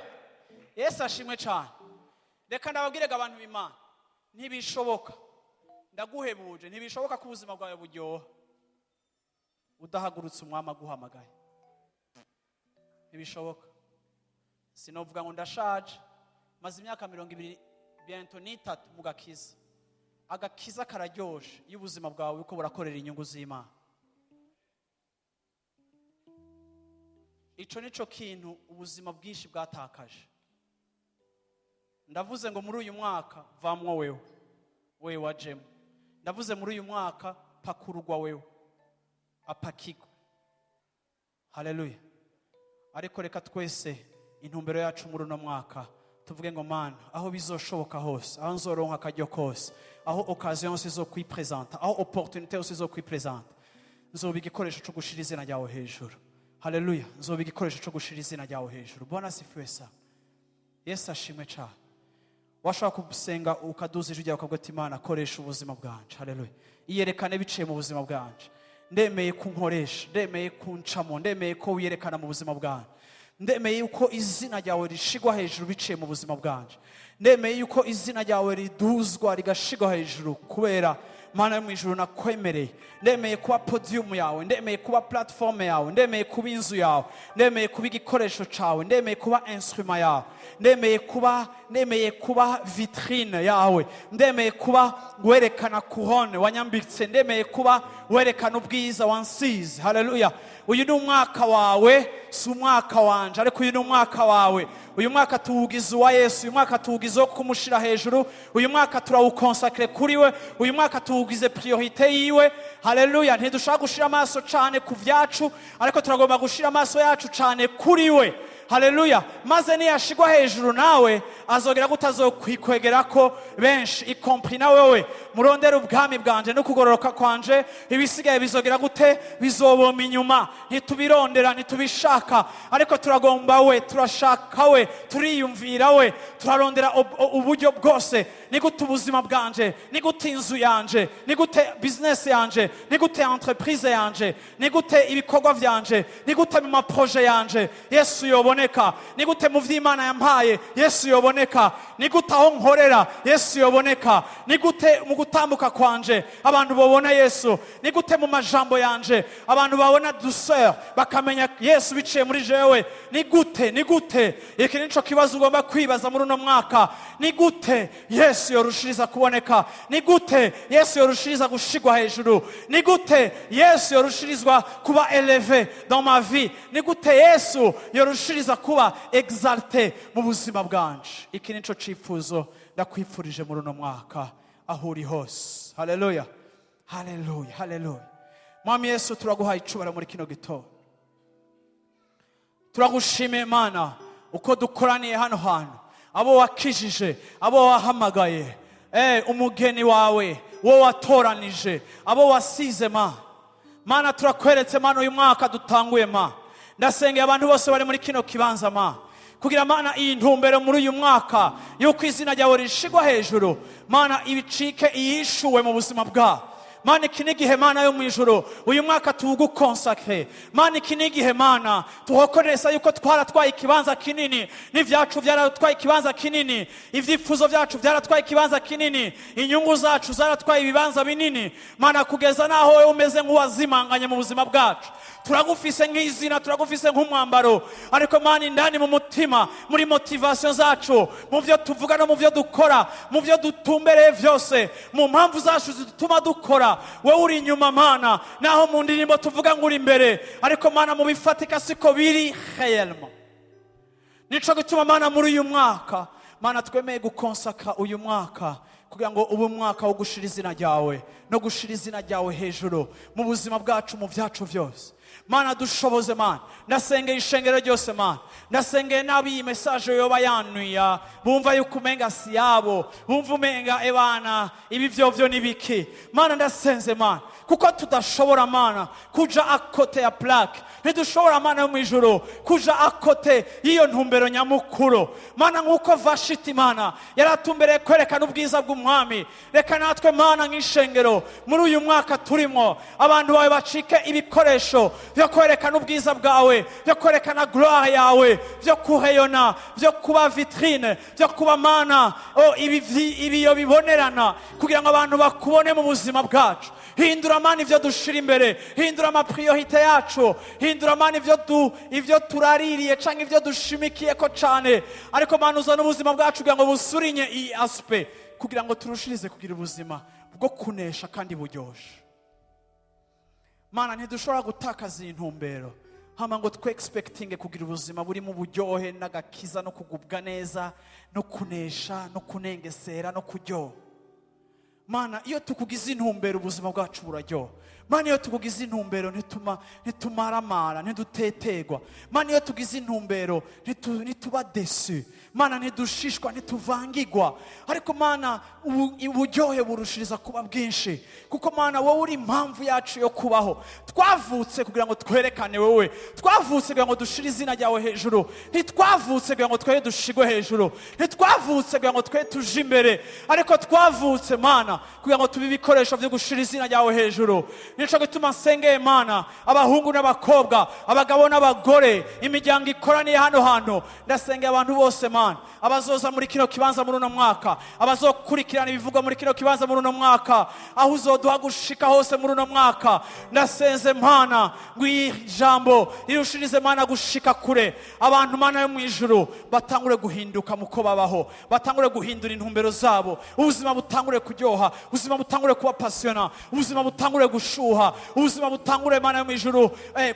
Yesu ashimwe cyane. Reka ndababwire abantu b'Imana, ntibishoboka, ndaguhebuje, ntibishoboka ko ubuzima bwawe buryoha udahagurutse umwami aguhamagaye. Ntibishoboka. Sinovuga ngo ndashaje, maze imyaka 23 bientôt mu gakiza. Agakiza kararyoshe iyo ubuzima bwawe buriko burakorera inyungu z'Imana. Ico nico kintu ubuzima bwinshi bwatakaje. Ndavuze ngo muri uyu mwaka vamwo wewe, wewe wajemo. Ndavuze muri uyu mwaka pakurugwa wewe, apakigwa. Haleluya! Ariko reka twese intumbero yacu muri uno mwaka tuvuge ngo: "Mana, aho bizoshoboka hose, aho nzoronka akaryo kose, aho occasion yose zo kwipresenta, aho opportunité yose zo kwipresenta, nzoba igikoresho cyo gushira izina ryawe hejuru." Haleluya! Nzoba igikoresho cyo gushira izina ryawe hejuru. Bwana asifiwe sana, Yesu ashimwe cyane. Washaka gusenga ukaduza ijwi ryawe ukavuga ati: "Imana, koresha ubuzima bwanje. Haleluya, iyerekane biciye mu buzima bwanje. Ndemeye ko unkoresha, ndemeye ko uncamo, ndemeye ko wiyerekana mu buzima bwanje, ndemeye yuko izina ryawe rishigwa hejuru biciye mu buzima bwanje, ndemeye yuko izina ryawe riduzwa rigashigwa hejuru, kubera Mana yo mu ijuru nakwemereye. Ndemeye kuba podium yawe, ndemeye kuba platform yawe, ndemeye kuba inzu yawe, ndemeye kuba igikoresho cawe, ndemeye kuba instrument yawe, ndemeye kuba vitrine yawe, ndemeye kuba werekana couronne wanyambitse, ndemeye kuba werekana ubwiza wansize." Haleluya! Uyu ni umwaka wawe, si umwaka wanje, ariko uyu ni umwaka wawe. Uyu mwaka tuwugize uwa Yesu, uyu mwaka tuwugize wo kumushira hejuru, uyu mwaka turawukonsakre kuri we, uyu mwaka tuwugize priorité yiwe. Haleluya! Ntidushaka gushira amaso cane ku vyacu, ariko turagomba gushira amaso yacu cane kuri we. Haleluya! Maze niyashigwa hejuru, nawe azogera gute? Azokwikwegerako benshi, y compris na wewe. "Murondere ubwami bwanje no kugororoka kwanje, ibisigaye bizogera gute? Bizoboma inyuma." Ntitubirondera, ntitubishaka, ariko turagomba we, turashaka we, turiyumvira we, turarondera uburyo bwose: ni gute ubuzima bwanje, ni gute inzu yanje, ni gute business yanje, ni gute entreprise yanje, ni gute ibikorwa vyanje, ni gute mu ma projets yanje Yesu yoboneka, ni gute mu vy'Imana yampaye Yesu yoboneka, ni gute aho nkorera Yesu yoboneka, ni gute mu gutambuka kwanje abantu babona Yesu, ni gute mu majambo yanje abantu babona douceur, bakamenya Yesu biciye muri jewe? Ni gute? Ni gute? Iki nico kibazo ugomba kwibaza muri uno mwaka: ni gute Yesu yorushiriza kuboneka? Ni gute Yesu yorushiriza gushigwa hejuru? Ni gute Yesu yorushirizwa kuba élevé dans ma vie? Ni gute Yesu yorushiriza kuba exalté mu buzima bwanje? Iki nico cifuzo ndakwifurije muri uno mwaka, aho uri hose. Haleluya, haleluya, haleluya! Mwami Yesu, turaguhaye icubahiro muri kino gitondo. Turagushimiye Mana uko dukoraniye hano hantu, abo wakijije, abo wahamagaye, umugeni wawe wo watoranije, abo wasize. Ma Mana, turakweretse Mana uyu mwaka dutanguye. Ma, ndasengeye abantu bose bari muri kino kibanza, ma, kugira Mana iyi ntumbero muri uyu mwaka yuko izina ryawe rishigwa hejuru, Mana, ibicike ihishuwe mu buzima bwabo. Mana, Mana, iki ni igihe, Mana yo mu ijuru, uyu mwaka tuwugukonsakre. Mana, iki ni igihe, Mana, tuhokoresa yuko twaratwaye ikibanza kinini, n'ivyacu byaratwaye ikibanza kinini, ivyifuzo byacu byaratwaye ikibanza kinini, inyungu zacu zaratwaye ibibanza binini, Mana, kugeza naho wowe umeze nk'uwazimanganye mu buzima bwacu. Turagufise nk'izina, turagufise nk'umwambaro, ariko Mana, indani mu mutima, muri motivation zacu, mu byo tuvuga no mu byo dukora, mu byo dutumbereye vyose, mu mpamvu zacu zituma dukora, wowe uri inyuma, Mana. Naho mu ndirimbo tuvuga ngo uri imbere, ariko Mana, mu bifatika siko biri réellement. Nico gituma, Mana, muri uyu mwaka, Mana, twemeye gukonsaka uyu mwaka kugira ngo ube umwaka wo gushira izina ryawe no gushira izina ryawe hejuru mu buzima bwacu, mu byacu byose. Mana, dushoboze. Mana, ndasengeye ishengero ryose. Mana, ndasengeye n'abo iyi message yoba yanuya, bumva yuko umenga si yabo, bumva umenga ebana ibi vyovyo ni biki. Mana, ndasenze, Mana, kuko tudashobora, Mana, kuja à côté ya plaque. Ntidushobora, Mana yo mu ijuru, kuja à côté y'iyo ntumbero nyamukuru. Mana, nk'uko Vashiti, Mana, yaratumbereye kwerekana ubwiza bw'umwami, reka natwe, Mana, nk'ishengero, muri uyu mwaka turimo, abantu bawe bacike ibikoresho byo kwerekana ubwiza bwawe, byo kwerekana gloire yawe, byo kureyona, byo kuba vitrine, byo kuba, Mana, oh, ibiyo bibonerana kugira ngo abantu bakubone mu buzima bwacu. Hindura, Mana, ivyo dushira imbere, hindura ama priorités yacu, hindura, Mana, ivyo turaririye canke ivyo dushimikiyeko cane. Ariko Mana, uzana ubuzima bwacu kugira ngo busurinye iyi aspect, kugira ngo turushirize kugira ubuzima bwo kunesha kandi buryoshe. Mana, ntidushobora gutakaza iyi ntumbero hama ngo twe expectinge kugira ubuzima burimo uburyohe n'agakiza no kugubwa neza no kunesha no kunengesera no kuryoha. Mana, iyo tukugize intumbero, ubuzima bwacu buraryoha. Mana, iyo tukugize intumbero, ntituma ntitumaramara, ntidutetegwa. Mana, iyo tugize intumbero, ntituba déçus. Mana, ntidushishwa, ntituvangigwa, ariko Mana, uburyohe burushiriza kuba bwinshi, kuko Mana, wowe uri impamvu yacu yo kubaho. Twavutse kugira ngo twerekane wowe, twavutse kugira ngo dushire izina ryawe hejuru. Ntitwavutse kugira ngo twe dushigwe hejuru, ntitwavutse kugira ngo twe tuje imbere, ariko twavutse, Mana, kugira ngo tube ibikoresho byo gushira izina ryawe hejuru. Nico gituma nsengeye, Mana, abahungu n'abakobwa, abagabo n'abagore, imiryango ikoraniye hano hantu. Ndasengeye abantu bose, Mana, abazoza muri kino kibanza muri uno mwaka, abazokurikirana ibivugwa muri kino kibanza muri uno mwaka, aho uzoduha gushika hose muri uno mwaka. Ndasenze, Mana, ngo iyi jambo rirushirize, Mana, gushika kure. Abantu, Mana yo mu ijuru, batangure guhinduka muko babaho, batangure guhindura intumbero zabo, ubuzima butangure kuryoha, ubuzima butangure kuba passionnant, ubuzima butangure gushuha, ubuzima butangure, Mana yo mu ijuru,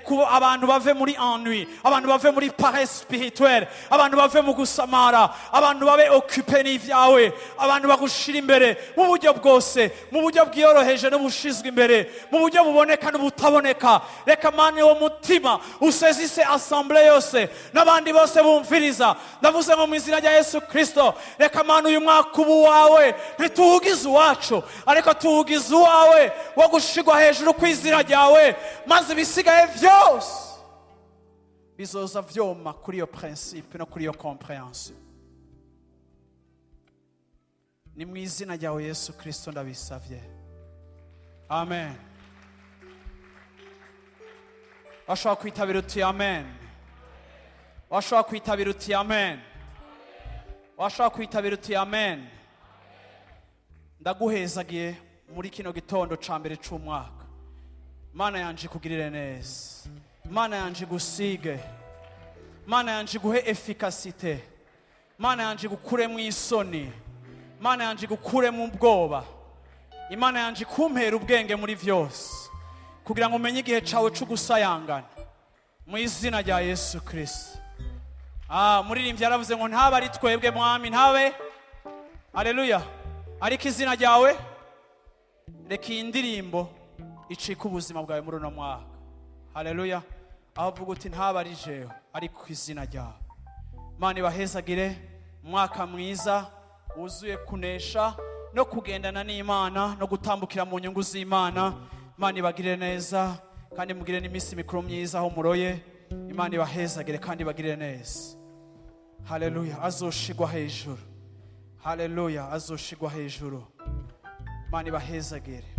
kuba abantu bave muri ennui, abantu bave muri paresse spirituelle, abantu bave mu gusamara, abantu babe occupé n'ivyawe, abantu bagushira imbere mu buryo bwose, mu buryo bwiyoroheje n'ubushizwe imbere, mu buryo buboneka n'ubutaboneka. Reka, Mana, uwo mutima usezise assemblée yose n'abandi bose bumviriza. Ndavuze ngo mu izina rya Yesu Kristo, reka, Mana, uyu mwaka uba uwawe. Ntituwugize uwacu, ariko tuwugize uwawe wo gushigwa hejuru kw'izina ryawe, maze ibisigaye vyose bizoza vyoma kuri iyo principe no kuri iyo compréhension. Ni mu izina ryawe Yesu Kristo ndabisavye, amen. Washobora kwitabira uti amen. Washobora kwitabira uti amen. Washobora kwitabira uti amen. Ndaguhezagiye muri kino gitondo ca mbere c'umwaka. Mana yanje ikugirire neza, Mana yanje igusige, Mana yanje iguhe efficacité, Mana yanje igukuremo isoni, Mana yanje igukuremo ubwoba, Imana yanje ikumpera ubwenge muri vyose kugira ngo umenye igihe cawe co gusayangana, mu izina rya Yesu Kristo. Ah, muririmbyi yaravuze ngo ntabe ari twebwe, Mwami, ntabe, aleluya, ariko izina ryawe. Reka iyi ndirimbo icike ubuzima bwawe muri uno mwaka. Haleluya! Aho uvuga uti ntabe ari jewe, ariko izina ryawe. Mana ibahezagire. Umwaka mwiza wuzuye kunesha no kugendana n'Imana no gutambukira mu nyungu z'Imana. Imana ibagirire neza kandi mugire n'iminsi mikuru myiza aho muroye. Imana ibahezagire kandi ibagirire neza. Haleluya! Azoshigwa hejuru. Haleluya! Azoshigwa hejuru. Imana ibahezagire.